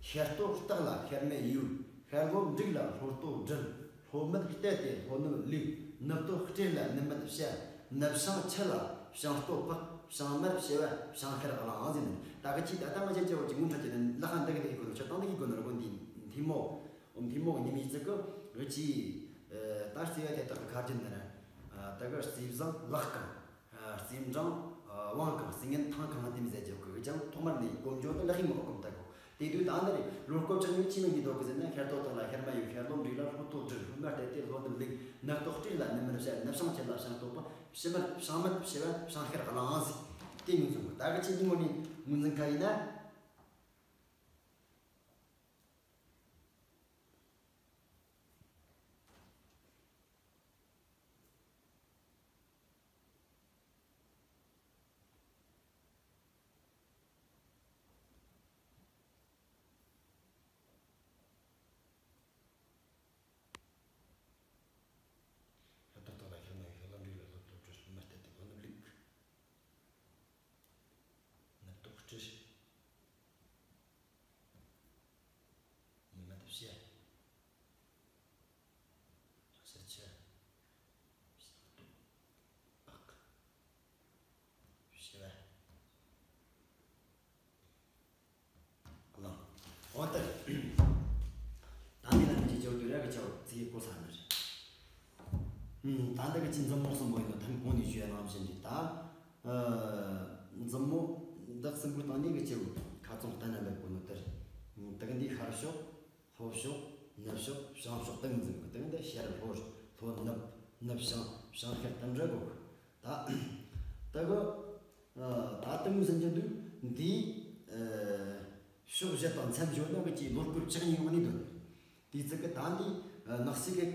ཤར་སྟོད་སྟག་ལ། ཤར་སྨད་ཡོས། ཤར་ལྷོ་འབྲུག་ལ། ལྷོ་སྟོད་སྦྲུལ། ལྷོ་སྨད་རྟ་སྟེ། ལྷོ་ནུབ་ལུག། ནུབ་སྟོད་སྤྲེལ་ལ། ནུབ་སྨད་བྱ། ནུབ་བྱང་ཁྱི་ལ། བྱང་སྟོད་ཕག། བྱང་སྨད་བྱ་བ། བྱང་ཤར་གླང་ཟེར་ནི། ད་གི་ཅི་ད་ལྟ་མ་བྱེད་ཀྱི་འོ་ཅི་ངུ་འཕྲད་ཀྱི་ནི་ལ་ཁ་འདི་གི་དེ་གི་གོ་ནོ་ཆོ་སྟངས་འདི་གི་གོ་ནོ་ར་གོ་འདི་ཐིམ་མོ། འོ་ཐིམ་མོ་གི་ཉི་མའི་ཚིག་གི་གི་ཅི། ད་རྩིས་པ་དེ་དག་གི་ཁ་རྒྱུན་ནི་ར། ད་གི་རྩིས་བཟང་ལག་གང་། རྩིས་འབྲིང་དབང་གང་། རྩིས་ངན་ཐང་གང་དེ་མི་ཟེར་རྒྱུ་གི་ཀྱང་ཐོག་མར་ནས་གོམ་བརྗོད་དུ་ལག་ཧི་མོ་གོམ་ད་གོ། དེ་དུས་ད་འདི་རེད། ལོ་སྐོར་བཅུ་གཉིས་ཆི་མི་གནས་དོན་གི་ཟེར་ན། ཤར་སྟོད་སྟག་ལ། ཤར་སྨད་ཡོས། ཤར་ལྷོ་འབྲུག་ལ། ལྷོ་སྟོད་སྦྲུལ། ལྷོ་སྨད་རྟ་སྟེ། ལྷོ་ནུབ་ལུག། ནུབ་སྟོད་སྤྲེལ་ལ། ནུབ་སྨད་བྱ། ནུབ་བྱང་ཁྱི་ལ། བྱང་སྟོད་ཕག། བྱང་སྨད་བྱ་བ། བྱང་ཤར་གླང་ཟེར། དེ་ངོས་བཟུང་གི། ད་གི་ཅི་འདི་ངོས་ནས་ངོས་འཛིན་ཁ་ཡིན་ན། ཤར་སྟོད་སྟག་ལ། ཤར་སྨད་ཡོས། ཤར་ལྷོ་འབྲུག་ལ། ལྷོ་སྟོད་སྦྲུལ། ལྷོ་སྨད་རྟ་སྟེ། ལྷོ་ནུབ་ལུག། ནུབ་སྟོད་སྤྲེལ། ནུབ་སྨད་བྱ། ཤར་ཁྱི། ཕག། བྱ་བ། གླང་། འོ་ད། ད་འདི་ལ་མི་ཅི་ཅོ་དུ་ར་གི་ཅོ་ཚིག་གོ་ས་ནི་རེད། ད་འདི་གི་ཅི་མཛུབ་མོ་གསུམ་པོ་ཡིན་ནོ་ཐམ་གོང་ནས་ཞུ་ཡ་ནང་བཞིན་རེད། ད་མཛུབ་མོ་འདི་གསུམ་པོ་སྟེང་ནས་གི་ཅི་ཁ་ཚོན་གཏན་ལ་འབེབས་གོ་ནོ་དེ་རེད། ད་གི་འདི་ཤར་ཕྱོགས། ལྷོ་ཕྱོགས། ནུབ་ཕྱོགས། བྱང་ཕྱོགས་དེ་མོ་འཛིན་གི། དེ་འདི་ཤར་ལྷོ། ལྷོ་ནུབ། ནུབ་བྱང་། བྱང་ཤར་དེ་འདྲ་གོ་གི། ད་དེ་གི་ད་དེ་མོ་འཛིན་གྱི་འདུག་འདི་ཕྱོགས་བཞི་དང་མཚམས་བཞི་ནི་གི་ཅི་ལོ་སྐོར་བཅུ་གཉིས་ཡོང་ནི་འདུག་དེ་ཚིག་གི་ད་འདི་ནག་སི་གི་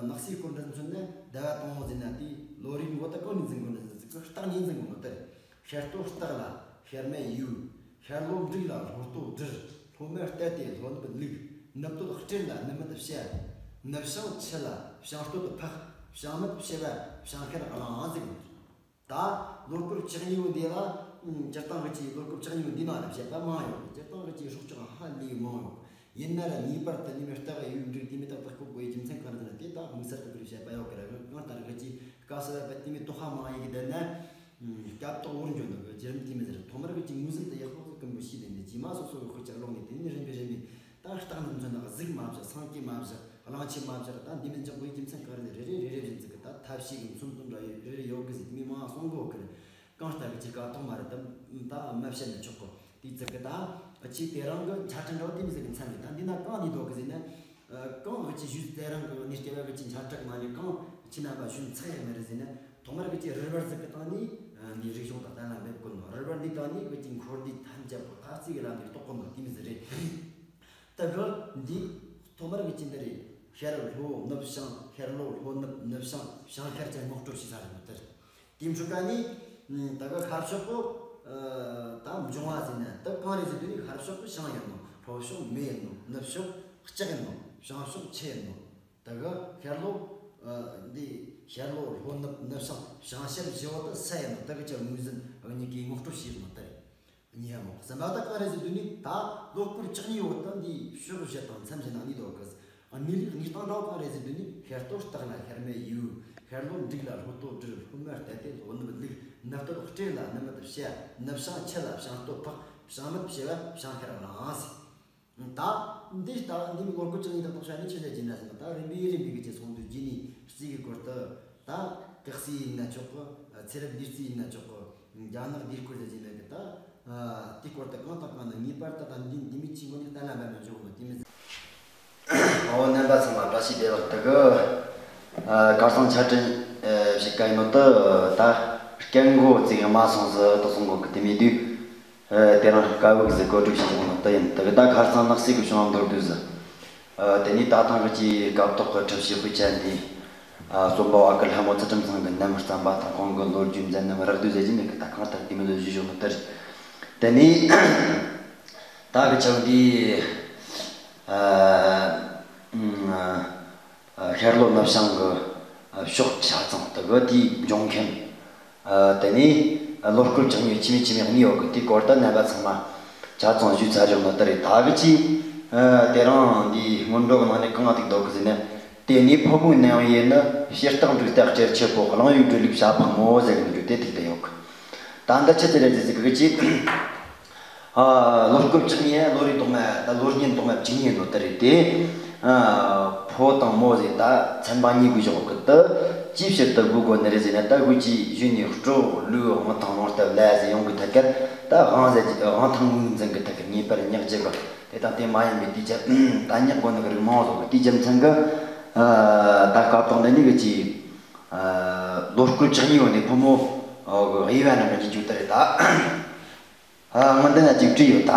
ནག་སི་སྐོར་འདི་མཚོན་ན་ཟླ་བ་དང་པོ་འཛིན་ན། དེ་ལོ་རེའི་འགོ་ད་གང་ནས་འཛིན་དགོས་ནི་ཟེར་ཚིག་གི་སྟག་ནས་འཛིན་དགོས་ནོ་དེ་རེད། ཤར་སྟོད་སྟག་ལ། ཤར་སྨད་ཡོས། ཤར་ལྷོ་འབྲུག་ལ། ལྷོ་སྟོད་སྦྲུལ། ལྷོ་སྨད་རྟ་སྟེ། ལྷོ་ནུབ་ལུག། ནུབ་སྟོད་སྤྲེལ་ལ། ནུབ་སྨད་བྱ། ནུབ་བྱང་ཁྱི་ལ། བྱང་སྟོད་ཕག། བྱང་སྨད་བྱ་བ། བྱང་ཤར་གླང་ཟེར་གི། ད་ལོ་སྐོར་བཅུ་གཉིས་པོ་འདི་ལ་སྤྱིར་བཏང་གི་ཅིག་ལོ་སྐོར་བཅུ་གཉིས་པོ་འདི་ནང་ལ་བཤད་པ་མང་ཡོད། སྤྱིར་བཏང་གི་ཅིག་སྲོག་ཆགས་ཧ་ལས་མང་ཡོད། ཡིན་ན་ར་ངེས་པར་དུ་ཉི་མའི་རྟགས་ཡོད་འགྲིག་དེ་མི་རྟགས་དག་ཁོ་དགོས་རྒྱུ་མཚན་གང་རེད་ཟེར་ན། དེ་ད་དམིགས་བསལ་དུ་ཁུར་བཤད་པ་ཡོད་ཀི་ར། གང་ལྟར་གི་ཅིག་སྐབས་སུ་བབ་པ་དེ་མི་དོགས་ཧ་མང་ཡི་གི་བསྡད་ན། སྐབས་ཐོག་བོར་འཇོག་འདུག་གི་བརྒྱུད་རིམ་དེ་མི་ཟེར། ཐོག་མར་གི་ཅིག་ངོས་ཟིན་དུ་ཡག་པོ་ཀུན་པོ་ཤེས་ལེན་ནས། རྗེས་མ་སོ་སོ་གི་ཤུགས་ཀྱིས་ཀློག་ནས། དེ་ནས་རིམ་པས་རིམ་པས་ད་རྟགས་འདི་མཚོན་ན་གཟུགས་མ་བཞག་སེང་གེ་མ་བཞག་གླང་ཆེན་མ་བཞག་ད་འདི་མི་འཇོག་པའི་རྒྱུ་མཚན་ག་རེ་རེ་རེ་རེ་རེ་བཞིན་ཚིག་གི་ད་ཐབས་ཤེས་ཀྱི་མཚོན་དོན་འདྲ་ཡོད་རེ་རེ་ཡོད་གི་ཟིག་དེ་མི་མང་གསུང་གོ་གི་རེད། གང་ལྟར་གི་ཅིག་སྐབས་ཐོག་མ་རེད། ད་ད་མ་བཤད་ན་ཆོག་གོ། དེ་ཚིག་གི་ད་ཅིག་དེ་རང་གི་འཆད་ཁྲིད་འདྲ་བོ་དེ་མི་ཟིག་གི་མཚན་རེད། ད་འདི་ན་གང་ནས་འདོགས་གི་ཟེར་ན། གང་གི་ཅིག་ཞུས་དེ་རང་གི་ནས་སྐྱེ་བ་གི་ཅིག་འཆད་ཁྲིད་མ་ནས་གང་ཅི་རྣམ་པ་ཞུས་ཚར་ཡག་མེད་རེད་ཟེར་ན། ཐོག་མར་གི་ཅིག་རིལ་བུ་ཟིག་གི་སྟེང་ནས་འདི་རིག་གཞུང་དང་གཏན་ལ་འབེབས་དགོས་ནོ། རིལ་བུ་འདི་སྟེང་ནས་གི་ཅིག་འཁོར་འདས་ཐམས་ཅད་པོ་ད་རྩིས་གི་ལམ་འདི་རྟོགས་དགོས་ནོ་དེ་མི་ཟིག་རེད། ད་གི་འདི་ཐོག་མར་གི་ཅིག་འདི་རེད། ཤར་ལྷོ་ནུབ་བྱང་། ཤར་ལྷོ་ལྷོ་ནུབ་ནུབ་བྱང་བྱང་ཤར་ཅན་ངོ་སྤྲོད་བྱས་ཚར་རེད་མོ་དེ་རེད། དེ་འཕྲོ་ཀ་ནས་ད་གི་ཤར་ཕྱོགས་པོ་ད་འབྱུང་བ་ཟེར་ན་ད་གང་རེད་ཟེར་དུས་ནི་ཤར་ཕྱོགས་པོ་བྱང་ཡིན་ནོ། ལྷོ་ཕྱོགས་མེ་ཡིན་ནོ། ནུབ་ཕྱོགས་ལྕགས་ཡིན་ནོ། བྱང་ཕྱོགས་ཆུ་ཡིན་ནོ། ད་གི་ཤར་ལྷོ། འདི་ཤར་ལྷོ་ལྷོ་ནུབ་ནུབ་བྱང་བྱང་ཤར་བཞི་བོ་ད་ས་ཡིན་ནོ། ད་གི་ཅི་ངོས་ཟིན་གཉིས་ཀའི་ངོ་སྤྲོད་བྱས་ནོ་ད་རེད། གཉིས་ཡ་མོ་གསུམ་པ་ད་གང་རེད་ཟེར་དུས་ནི་ད་ལོ་སྐོར་བཅུ་གཉིས་བོ་ད་འདི་ཕྱོགས་བཞི་དང་མཚམས་བཞི་ནང་ནས་འདོགས་གི། གནས་ལུགས་གནས་སྟངས་ད་གང་རེད་ཟེར་དུས་ནི་ཤར་སྟོད་སྟག་ལ། ཤར་སྨད་ཡོས། ཤར་ལྷོ་འབྲུག་ལ། ལྷོ་སྟོད་སྦྲུལ། ལྷོ་སྨད་རྟ་སྟེ། ལྷོ་ནུབ་ལུག། ནུབ་སྟོད་སྤྲེལ་ལ། ནུབ་སྨད་བྱ། ནུབ་བྱང་ཁྱི་ལ། བྱང་སྟོད་ཕག། བྱང་སྨད་བྱ་བ། བྱང་ཤར་གླང་ཟེར། ད་འདི་ལྟ་འདི་མི་ལོ་སྐོར་བཅུ་གཉིས་དག་ཐོག་ཤ་ནི་ཆི་ཟེར་གྱི་འདྲ་ཟེར་ན། ད་རིམ་པས་རིམ་པས་གི་ཅི་སོང་དུས་རྗེས་ནས་རྩིས་གི་སྐོར་དུ་ད་གེགས་སེལ་ཡིན་ན་ཆོག་གི། ཚེ་རབས་བསྡུས་རྩིས་ཡིན་ན་ཆོག་གི། རྒྱ་ནག་བསྡུས་སྐོར་ཟེར་གྱི་མེད་གི། ད་དེའི་སྐོར་དུ་གང་དང་གང་ན་ངེས་པར་དུ་ད་འདི་འདི་མི་ཅི་མགོ་ནས་གཏན་ལ་འབེབས་ན་འཇོག་ནོ་དེ་མི་ཟེར། ཨོ་རྣམ་པ་ཚང་མ་བཀྲ་ཤིས་བདེ་ལེགས། དེ་གི་ཨ་ཁ་སང་འཆད་ཁྲིད་ཨ་ཞིག་ག་ཡིན་ནོ་ད། ད་སྐད་མགོ་ཙིག་མ་སོང་ཟིག་ད་སོང་གོ་གི། དེ་མི་དུས་ཨ་དེ་རིང་དཀའ་བུག་ཟིག་གོ་སྒྲིག་བྱེད་ཀྱི་ནོ་ད་ཡིན། དེ་གི་ད་ཁ་སང་ནག་སེ་གི་བྱུང་བ་མདོར་བསྡུས་ཟིག་ཨ་དེ་ནས་ད་ཐེངས་གི་ཅིག་སྐབས་ཐོག་གི་ཁྲིད་བྱས་དཔེ་ཆ་འདི། ཨ། རྩོམ་པ་བ་ཀི་ལྷ་མོ་ཚུལ་ཁྲིམས་ཚང་གི་ནམ་བརྩམས་པ་དང་། ཁོང་གི་ལོ་རྒྱུས་མཛད་རྣམ་རགས་བསྡུས་ཟེར་གྱི་མེད་གི། ད་གང་ལྟར་དེ་མི་ལོ་བཞི་བཞུགས་ནོ་ལྟར། དེ་ནས་ད་གི་ཆག་འདི་ཨ་ཤར་ལྷོ་ནུབ་བྱང་གི་ཕྱོགས་ཆ་ཚང་དུ་གི་དེའི་འབྱུང་མཁན། ཨ། དེ་ནས་ལོ་སྐོར་བཅུ་གཉིས་ཆི་མེད་ཆི་མེད་གནས་ཡོད་གི། དེའི་སྐོར་དུ་རྣམ་པ་ཚང་མ་ཆ་ཚང་ཞུས་ཚར་བཞག་ནོ་ལྟར་རེད། ད་གི་ཅི། ཨ། དེ་རིང་འདིའི་སྔོན་འགྲོ་གི་ནང་ནས་གང་ཐུག་འདུག་གི་ཟེར་ན། དེ་ནས་ཕོ་མོའི་ནམ་དབྱེ་ནི། ཕྱི་རྟགས་འབྲུག་སྟག་སྤྲེལ་ཁྱི་ཕོ། གླང་ཡུལ་སྦྲུལ་ལུག་བྱ་ཕག་མོ་ཟེར་གི་འདུག་དེ་ཐུག་བསྡད་ཡོད་གི། ད་འདི་ཆི་ཟིག་རེད་ཟེར་གི་ཅི། ཨ། ལོ་སྐོར་བཅུ་གཉིས། ལོ་རེའི་ཐོག་མ། ད་ལོ་རྙིང་ཐོག་མ་བཅུ་གཉིས་ནོ་ལྟར་རེད་དེ། ཨ། ཕོ་དང་མོ་ཟེར་ད་ཚན་པ་གཉིས་གི་བཞག་གི། དེ་ཅིའི་ཕྱིར་དེ་དགོས་དགོས་ནི་རེད་ཟེར་ན། ད་དགོས་ཀྱི་གཞི་ནས་སྤྲོ་ལུག་དབང་ཐང་རླུང་རྟ་ལ་ཟེར་ཡོང་གི་ཐད་ཀར། ད་དབང་ཟེར་གྱི་དབང་ཐང་ངོས་འཛིན་གི་ཐད་ཀར་ངེས་པར་ཉག་གཅིག་གི། དེ་དང་དེ་མ་ཡིན་པའི་དེའི་རྒྱབ། ད་ཉག་དགོས་ནི་གི་རིགས་མང་བོ་ཟིག་གི། དེའི་རྒྱུ་མཚན་གི། ཨ། ད་སྐབས་དང་འདི་ནི་གི་ཅི། ཨ། ལོ་སྐོར་བཅུ་གཉིས་ཡོད་ནི་ཕོ་མོ་གི་དབྱེ་བ་རྣམ་པ་གཉིས་བརྗོད་དེ་རེད་ད། ཨ། སྔོན་འདི་ན་ཅིག་བྲིས་ཡོད་ད།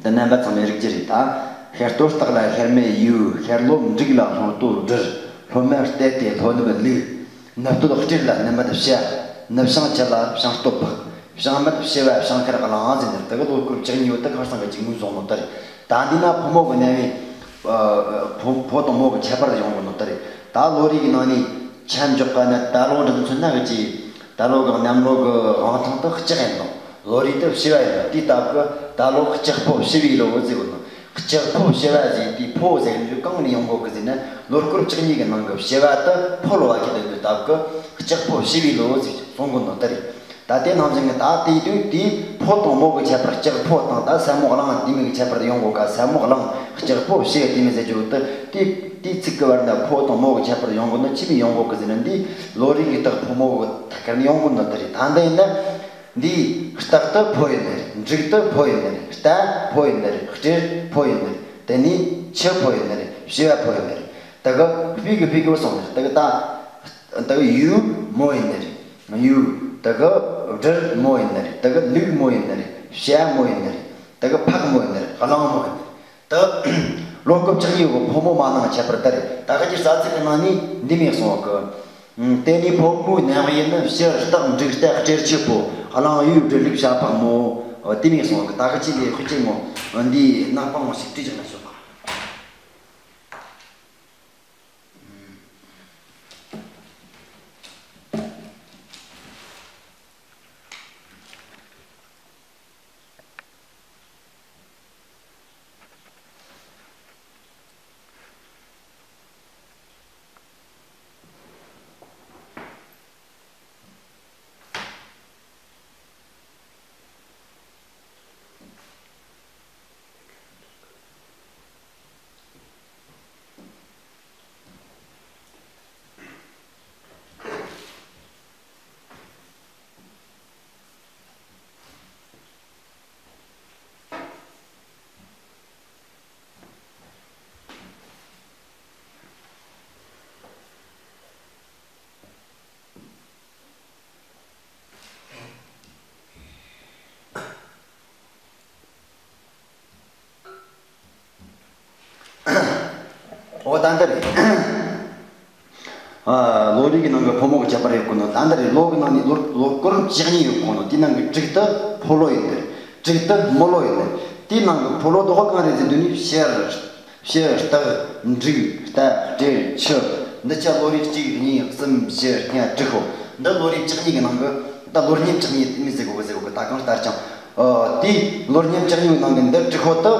འདི་རྣམ་པ་ཚང་མས་རིག་རྒྱུ་རེད་ད། ཤར་སྟོད་སྟག་ལ་ཤར་སྨད་ཡུལ། ཤར་ལྷོ་འབྲུག་ལ་ལྷོ་སྟོད་སྦྲུལ། ལྷོ་སྨད་རྟ་སྟེ་ལྷོ་ནུབ་ལུག། ནུབ་སྟོད་སྤྲེལ་ལ་ནུབ་སྨད་བྱ། ནུབ་བྱང་ཁྱི་ལ་བྱང་སྟོད་ཕག། བྱང་སྨད་བྱི་བ་བྱང་ཤར་གླང་ཟེར་ནས། དེ་གི་ལོ་སྐོར་བཅུ་གཉིས་ཡོད་དེ་ཁ་སང་གི་ཅིག་ངོས་བཟུང་ནོ་ལྟར་རེད། ད་འདི་ན་ཕོ་མོ་གི་རྣམ་དབྱེ། ཨ། ཕོ་ཕོ་དང་མོ་གི་ཁྱད་པར་ཡོང་གི་ནོ་ལྟར་རེད། ད་ལོ་རེ་གི་ནང་ནས་ཆ་འཇོག་པ་ན། ད་ལོ་འདི་མཚོན་ན་གི་ཅི། ད་ལོ་གི་གནམ་ལོ་གི་དབང་ཐང་དེ་ལྕགས་ཡིན་ནོ། ལོ་རེ་དེ་བྱི་བ་ཡིན་ནོ། དེའི་སྟབས་གི་ད་ལོ་ལྕགས་ཕོ་བྱི་བའི་ལོ་ཟེར་གི་ནོ། ལྕགས་ཕོ་བྱི་བ་ཟེར་དེའི་ཕོ་ཟེར་རྒྱུ་གང་ནས་ཡོང་གོ་གི་ཟེར་ན། ལོ་སྐོར་བཅུ་གཉིས་གི་ནང་གི་བྱི་བ་དེ་ཕོ་ལོ་བ་གི་དོན་དུ་སྟབས་གི་ལྕགས་ཕོ་བྱི་བའི་ལོ་ཟེར་གསུང་གི་ནོ་ལྟར་རེད། ད་དེ་ནང་བཞིན་གི་ད་དེ་དུས་དེའི་ཕོ་དང་མོ་གི་ཁྱད་པར། ལྕགས་ཕོ་དང་ད་ས་མོ་གླང་དེ་མོ་གི་ཁྱད་པར་དུ་ཡོང་གོ་ག། ས་མོ་གླང་ལྕགས་ཕོ་བྱི་དེ་མོ་ཟེར་རྒྱུ་དེ། དེ་དེའི་ཚིག་གི་བར་ན་ཕོ་དང་མོ་གི་ཁྱད་པར་ཡོང་གོ་ནི་ཆི་མོ་ཡོང་གོ་གི་ཟེར་ན། འདི་ལོ་རེ་གི་རྟགས་ཕོ་མོ་གི་ཐད་ཀར་ནས་ཡོང་གོ་ནི་དེ་རེད། ད་འདི་ཡིན་ན། འདི་སྟག་དེ་ཕོ་ཡིན་ནི་རེད། འབྲུག་དེ་ཕོ་ཡིན་ནི་རེད། རྟ་ཕོ་ཡིན་ནི་རེད། སྤྲེལ་ཕོ་ཡིན་ནི་རེད། དེ་ནས་ཁྱི་ཕོ་ཡིན་ནི་རེད། བྱི་བ་ཕོ་ཡིན་ནི་རེད། དེ་གི་སྤུས་གི་སྤུས་གི་སོང་ནི་རེད། དེ་གི་ད། དེ་གི་ཡུལ་མོ་ཡིན་ནི་རེད། ཡུལ། དེ་གི་སྦྲུལ་མོ་ཡིན་ནི་རེད། དེ་གི་ལུག་མོ་ཡིན་ནི་རེད། བྱ་མོ་ཡིན་ནི་རེད། དེ་གི་ཕག་མོ་ཡིན་ནི་རེད། གླང་མོ་ཡིན་ནི་རེད། དེ་ལོ་སྐོར་བཅུ་གཉིས་གི་ཕོ་མོ་མ་ནང་ཁྱད་པར་དེ་རེད། ད་གི་ཅི་རྩ་ཚིག་གི་ནང་ནས་འདི་མོ་གསུངས་གི། དེ་ནས་ཕོ་མོའི་རྣམ་དབྱེ་ནི། ཕྱི་སྟག་འབྲུག་རྟ་སྤྲེལ་ཁྱི་ཕོ། གླང་ཡུལ་སྦྲུལ་ལུག་བྱ་ཕག་མོ། དེ་མོ་གསུངས་གི། ད་གི་ཅི་ལས་ཁུ་ཅི་མོ་འདིའི་ནང་པ་མོ་ཞིག་བྲིས་བཞག་ན་ཆོག་ག། འོ་ད་འདི་རེད། ཨ། ལོ་རེ་གི་ནང་གི་ཕོ་མོ་གི་ཁྱད་པར་ཡོད་གོ་ནོ། ད་འདི་རེད། ལོ་གི་ནང་ནས་ལོ་ལོ་སྐོར་བཅུ་གཉིས་ཡོད་གོ་ནོ། དེའི་ནང་གི་དྲུག་དེ་ཕོ་ལོ་ཡིན་ནི་རེད། དྲུག་དེ་མོ་ལོ་ཡིན་ནི་རེད། དེའི་ནང་གི་ཕོ་ལོ་དོག་གང་རེད་ཟེར་དུས་ནི། ཕྱི་ཕྱི་སྟག་འབྲུག་རྟ་སྤྲེལ་ཁྱི། འདི་ཆ་ལོ་རེ་གཅིག་གཉིས་གསུམ་བཞི་ལྔ་དྲུག་གོ། འདི་ལོ་རེ་བཅུ་གཉིས་གི་ནང་གི། ད་ལོ་རྙིང་བཅུ་གཉིས་དེ་མོ་ཟེར་གོ་གི་ཟེར་གོ་གི། ད་གང་ལྟར་ཀྱང་། ཨ། དེའི་ལོ་རྙིང་བཅུ་གཉིས་གི་ནང་གི་འདི་དྲུག་གོ་དེ་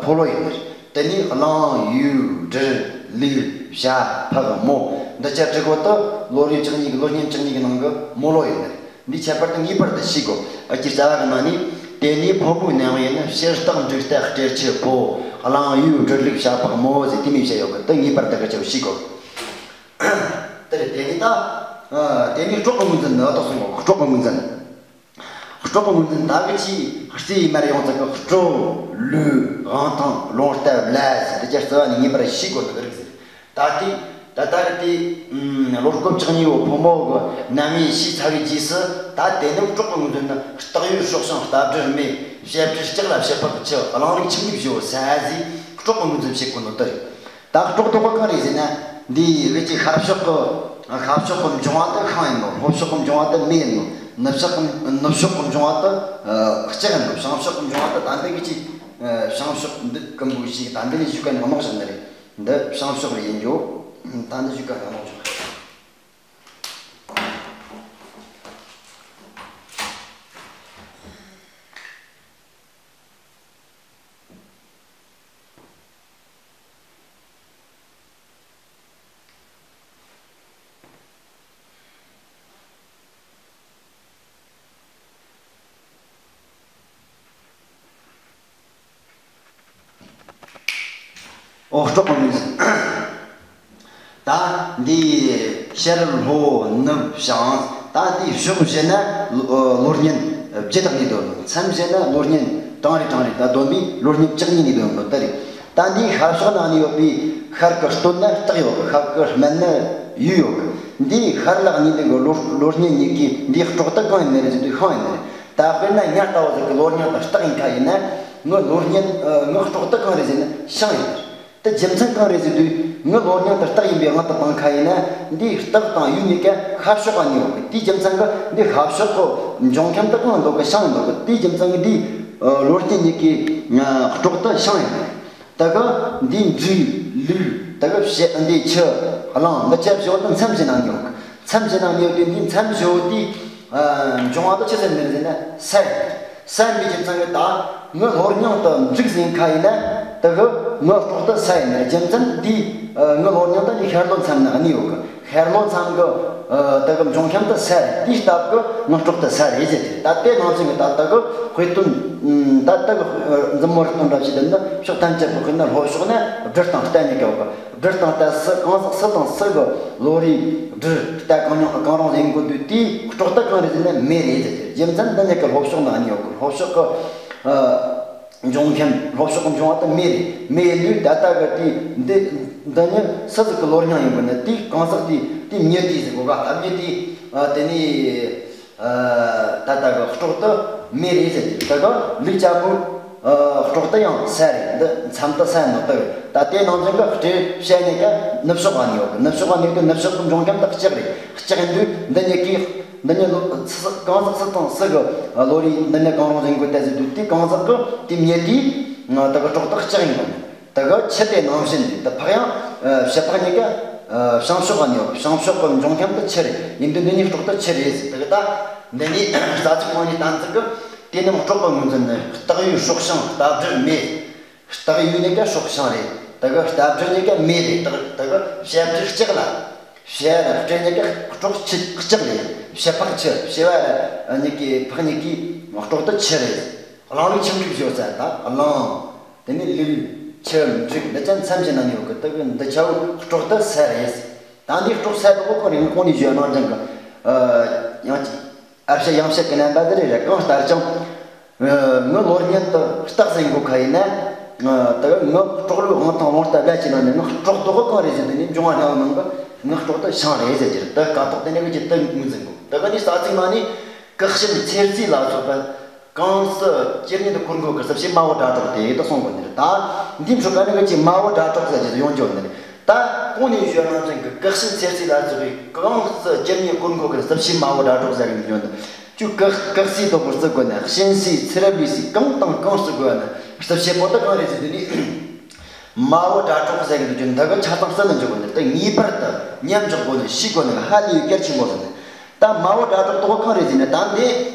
ཕོ་ལོ་ཡིན་ནི་རེད། དེ་ནས་གླང་ཡུལ་སྦྲུལ་ལུག་བྱ་ཕག་མོ། འདི་ཆ་དྲུག་གོ་དེ་ལོ་རེ་བཅུ་གཉིས་གི། ལོ་རྙིང་བཅུ་གཉིས་གི་ནང་གི་མོ་ལོ་ཡིན་ནི་རེད། འདིའི་ཁྱད་པར་དེ་ངེས་པར་དུ་ཤེས་དགོས། ཨ། ཅིག་རྩ་བ་གི་ནང་ནས། དེ་ནས་ཕོ་མོའི་རྣམ་དབྱེ་ནི། ཕྱི་སྟག་འབྲུག་རྟ་སྤྲེལ་ཁྱི་ཕོ། གླང་ཡུལ་སྦྲུལ་ལུག་བྱ་ཕག་མོ་ཟེར་དེ་མོ་བཤད་ཡོད་གི། དེ་ངེས་པར་དུ་གི་ཆ་ཤེས་དགོས། དེ་རེད། དེ་ནས་ད། ཨ། དེ་ནས་སྲོག་གི་ངོས་འཛིན་ནི་ཏོག་སོང་གོ། སྲོག་གི་ངོས་འཛིན། སྲོག་གི་ངོས་འཛིན་ད་གི་ཅི་རྩིས་ཡིན་མར་ཡོང་ཚད་གི། སྤྲོ་ལུག་དབང་ཐང་རླུང་རྟ་ལ་ཟེར་དེ་ཆ་རྩ་བ་ནས་ངེས་པར་ཤེས་དགོས་ནི་གི་རིགས་ཟེར། ད་དེ་ད་ལྟ་གི་དེ་ལོ་སྐོར་བཅུ་གཉིས་པོ་ཕོ་མོ་གི་རྣམ་དབྱེ་ཤེས་ཚར་བའི་རྗེས་སུ། ད་དེ་ནི་སྲོག་གི་ངོས་འཛིན་ནི། སྟག་ཡུལ་སྲོག་ཤིང་རྟ་སྦྲུལ་སྨད། བྱ་སྤྲེལ་ལྕགས་ལ་བྱ་ཕག་ཁྱི། གླང་ལུག་ཁྱི་འདི་བཞི་བོ་ཟེར་ཟེར་སྲོག་གི་ངོས་འཛིན་བྱེད་དགོས་ནོ་དེ་རེད། ད་སྲོག་དོག་པ་གང་རེད་ཟེར་ན། འདི་གི་ཅིག་ཤར་ཕྱོགས་ཀྱི་ཤར་ཕྱོགས་ཀྱི་འབྱུང་བ་དེ་ཤིང་ཡིན་ནོ། ལྷོ་ཕྱོགས་ཀྱི་འབྱུང་བ་དེ་མེ་ཡིན་ནོ། ནུབ་ཕྱོགས་ཀྱི་ནུབ་ཕྱོགས་ཀྱི་འབྱུང་བ་དེ་ལྕགས་ཡིན་ནོ། བྱང་ཕྱོགས་ཀྱི་འབྱུང་བ་དེ། ད་འདི་གི་ཅིག་བྱང་ཕྱོགས་འདི་ཀུན་པོ་ཞིག་ད་འདི་ནས་ཞུ་ག་ནི་མ་ནོག་བཞག་ནི་རེད། འདི་བྱང་ཕྱོགས་རེད་ཡིན་རྒྱུ། ད་འདི་ཞུ་ག་ནི་མ་ནོག་བཞག་ཨོ་སྤྲོ་གི་མིན། ད་འདི་ཤར་ལྷོ་ནུབ་བྱང་། ད་འདི་ཕྱོགས་བཞི་ན་ལོ་ལོ་གཉན་བརྒྱད་དང་གཉིས་འདོན་ནོ། མཚམས་བཞི་ན་ལོ་གཉན་གྲངས་རེ་གྲངས་རེ་ད་བསྡོམས་པས་ལོ་གཉན་བཅུ་གཉིས་ནས་འདོན་ནོ་ད་རེད། ད་འདི་ཤར་ཕྱོགས་ནང་ནས་ཡོད་པའི་ཤར་གྱི་སྟོད་ན་སྟག་ཡོད་གི། ཤར་གྱི་སྨད་ན་ཡོས་ཡོད་གི། འདི་ཤར་ལྷོ་གཉིས་ནས་གི་ལོ་ལོ་གཉན་གཉིས་ཀྱི་འདིའི་སྲོག་དེ་གང་ཡིན་ནི་རེད་ཟེར་དུས་ཤིང་ཡིན་ནི་རེད། ད་དཔེར་ན་ཉ་ལྟ་བུ་ཟིག་གི་ལོ་གཉན་དང་སྟག་ཡིན་ཁ་ཡིན་ན། ངའི་ལོ་གཉན་ངའི་སྲོག་དེ་གང་རེད་ཟེར་ན་ཤིང་ཡིན་ནི་རེད། དེ་རྒྱུ་མཚན་གང་རེད་ཟེར་དུས། ངའི་ལོ་གཉན་དེ་སྟག་ཡིན་པའི་དབང་དུ་བཏང་ཁ་ཡིན་ན། འདིའི་སྟག་དང་ཡོས་གཉིས་ཀ་ཤར་ཕྱོགས་ལ་གནས་ཡོད་གི། དེའི་རྒྱུ་མཚན་གྱིས་འདི་ཤར་ཕྱོགས་ཀྱི་འབྱུང་ཁམས་དེ་གང་འདུག་གི། ཤིང་འདུག་གི། དེའི་རྒྱུ་མཚན་གྱིས་འདིའི་ལོ་གཉན་གཉིས་ཀའི་སྲོག་དེ་ཤིང་ཡིན་ནི་རེད། ད་གི་འདིའི་འབྲུ་ལུག་ད་གི་བྱ་འདི་ཆུ་གླང་འདི་ཆ་བཞི་བོ་དེ་མཚམས་བཞི་ན་གནས་ཡོད་གི། མཚམས་བཞི་ན་གནས་ཡོད་དུས་འདིའི་མཚམས་བཞི་བོ་དེའི་འབྱུང་བ་དེ་ཆི་ཟེར་ནི་རེད་ཟེར་ན་ས་ཡིན། ས་ཡིན་པའི་རྒྱུ་མཚན་གྱིས་ད་ངའི་ལྷོ་གཉན་དེ་འབྲུག་ཟིན་ཁ་ཡིན་ན། ད་གི་ངའི་སྲོག་དེ་ས་ཡིན་ནི་རྒྱུ་མཚན་འདིའི་ངའི་ལྷོ་གཉན་དེ་འདི་ཤར་ལྷོ་མཚམས་ན་གནས་ཡོད་གི། ཤར་ལྷོ་མཚམས་ཀྱི་ད་གི་འབྱུང་ཁམས་དེ་ས་རེད། དེའི་སྟབས་ཀྱིས་ངའི་སྲོག་དེ་ས་རེད་ཟེར་ཏེ། ད་དེ་ནང་བཞིན་གྱི་ད་ད་གི་དཔེ་སྟོན། ད་ད་གི་མཛུབ་མོ་རེ་སྟོན་འདྲ་ཞིག་བསྟན་ན། ཕྱོགས་ཐམས་ཅད་པོ་དཔེར་ན་ལྷོ་ཕྱོགས་ན་སྦྲུལ་དང་རྟ་གཉིས་ཀ་ཡོད་གི། སྦྲུལ་དང་རྟ་སུ་གང་ཟག་སུ་དང་སུ་གི་ལོ་རེའི་སྦྲུལ་རྟ་གང་རུང་གང་རུང་ཡིན་དགོས་དུས། དེའི་སྲོག་དེ་གང་རེད་ཟེར་ན་མེ་རེད་ཟེར་གི། རྒྱུ་མཚན་འདི་གཉིས་ཀ་ལྷོ་ཕྱོགས་ན་གནས་ཡོད་གི། ལྷོ་ཕྱོགས་ཀྱི་འབྱུང་ཁམས། ལྷོ་ཕྱོགས་ཀྱི་འབྱུང་བ་དེ་མེ་རེད། མེ་ཡིན་དུས་ད་ལྟ་གི་དེ་འདི་འདི་ཉིད་སུ་ཟིག་གི་ལོ་རྙིང་ཡིན་དགོས་ན། དེའི་གང་ཟག་དེ་དེ་མྱི་དེ་ཟེར་དགོས་ག། ད་མྱི་དེ་དེ་ནས་ད་ལྟ་གི་སྲོག་དེ་མེ་རེད་ཟེར་གི། ད་གི་ལུག་ཅག་པོ་སྲོག་དེ་ཡང་ས་རེད། འདི་མཚམས་དེ་ས་ནོ་དེ་རེད། ད་དེ་ནང་བཞིན་གི་སྤྲེའུ་བྱ་གཉིས་ཀ་ནུབ་ཕྱོགས་ལ་གནས་ཡོད་གི། ནུབ་ཕྱོགས་ལ་གནས་དུས་ནུབ་ཕྱོགས་ཀྱི་འབྱུང་ཁམས་དེ་ལྕགས་རེད། ལྕགས་ཡིན་དུས་འདི་གཉིས་ཀའི་འདི་ཉིད་ལོ་སུ་གང་ཟག་སུ་དང་སུ་གི་ལོ་རེའི་འདི་ཉིད་གང་རུང་ཟིན་དགོས་ད་ཟེར་དུས། དེ་གང་ཟག་གི་དེ་མྱི་དེའི་ད་གི་སྲོག་དེ་ལྕགས་ཡིན་དགོས་ནི། ད་གི་ཆུ་དེ་ནང་བཞིན་དེ་ད་ཕག་ཡང་བྱ་ཕག་གཉིས་ཀ་བྱང་ཕྱོགས་ལ་གནས་ཡོད། བྱང་ཕྱོགས་ཀྱི་འབྱུང་ཁམས་དེ་ཆུ་རེད། ཡིན་དུས་འདི་གཉིས་སྲོག་དེ་ཆུ་རེད་ཟེར། ད་གི་ད་འདི་ནས་རྩ་ཚིག་གང་ནས་བསྟན་ཚིག་གི་དེ་རྣམས་སྲོག་གི་ངོས་འཛིན་ནི། སྟག་ཡོས་སྲོག་ཤིང་རྟ་སྦྲུལ་མེ། སྟག་ཡོས་གཉིས་ཀ་སྲོག་ཤིང་རེད། ད་གི་རྟ་སྦྲུལ་གཉིས་ཀ་མེ་རེད། ད་གི་ད་གི་བྱ་སྦྲུལ་ལྕགས་ལ། བྱ་ར་སྤྲེའུ་གཉིས་ཀ་སྲོག་ཆུ་ལྕགས་རེད། བྱ་ཕག་ཆུ། བྱ་བ་ར་གཉིས་ཀའི་ཕག་གཉིས་ཀའི་སྲོག་དེ་ཆུ་རེད། གླང་ལུག་ཁྱིམ་འཁྲུག་བྱེད་ས་ད་གླང་། དེ་ནས་ལུག་ཁྱི་འབྲུག་འདི་ཅན་མཚམས་བཞི་ན་གནས་ཡོད་གི། ད་གི་འདི་ཆ་བོ་སྲོག་དེ་ས་རེད། ད་འདི་སྲོག་ས་དེ་གོ་གང་རེད། ངས་གོང་ནས་བརྗོད་གནང་ཅན་གི་ཡང་ཅིག་ཨ་བཤད་ཡང་བཤད་ཀྱི་རྣམ་པ་འདི་རེད། རེད། གང་ལྟར་ཀྱང་། ངའི་ལོ་རྙིང་དེ་སྟག་ཟིན་དགོས་ཁ་ཡིན་ན། ད་ངའི་སྲོག་ལུག་དབང་ཐང་རླུང་རྟ་རྦད་ཆེ་ན་ནི། ངའི་སྲོག་དེ་གང་རེད་ཟེར་དུས་ནི་འབྱུང་བ་སྣང་བ་ནང་གི་ངའི་སྲོག་དེ་ཤིང་རེད་ཟེར་གྱི་རེད། ད་སྐབས་ཐོག་དེ་ནས་གི་ཅི་ད་ངོས་འཛིན་དགོས། ད་ག་ནི་རྩ་ཚིག་ནང་ནས་སྐུ་གཤེན་ཚེ་རྩིས་ལ་སོགས་པ། གང་སུ་ཇི་སྙེད་དུ་བཀོལ་འགོ་གི་ཟབ་ཞི་མ་བུ་སྒྲ་སྒྲོགས་ཏེ་དེ་གསུང་གོ་ནི་རེད། ད་འདི་འཕྲོ་ག་ནི་གི་ཅི་མ་བུ་སྒྲ་སྒྲོགས་ཟེར་གྱི་ཡོང་འཇོག་ནི་རེད། ད་གོང་ནས་ཞུས་ནང་བཞིན་གྱི་སྐུ་གཤེན་ཚེ་རྩིས་ལ་སོགས་པའི་གང་སུ་ཇི་སྙེད་བཀོལ་འགོ་གི་ཟབ་ཞི་མ་བུ་སྒྲ་སྒྲོགས་ཟེར་གྱི་ཡོང་འདུག་ཅུ་སྐུ་སྐུ་སྲས་དོ་པོ་བརྩི་དགོས་ན། གཤེན་སྲས་ཚེ་རབས་ལས་སྲས་གང་དང་གང་བརྩི་དགོས་ན། ཟབ་ཞི་པོ་ད་གང་རེད་ཟེར་དུས་ནི། མ་བུ་སྒྲ་སྒྲོགས་ཟེར་གྱི་འདུག་ཅུ་འདི་གི་ཆ་ཚང་གསལ་ནི་འཇོག་གི་འདུག་ད་ངེས་པར་དུ་མཉམ་འཇོག་དགོས་ནི། ཤེས་དགོས་ནི་ཧ་ལས་གལ་ཆེན་པོ་ཟེར་ནི། ད་མ་བུ་སྒྲ་སྒྲོགས་དོ་གང་རེད་ཟེར་ན། ད་འདི་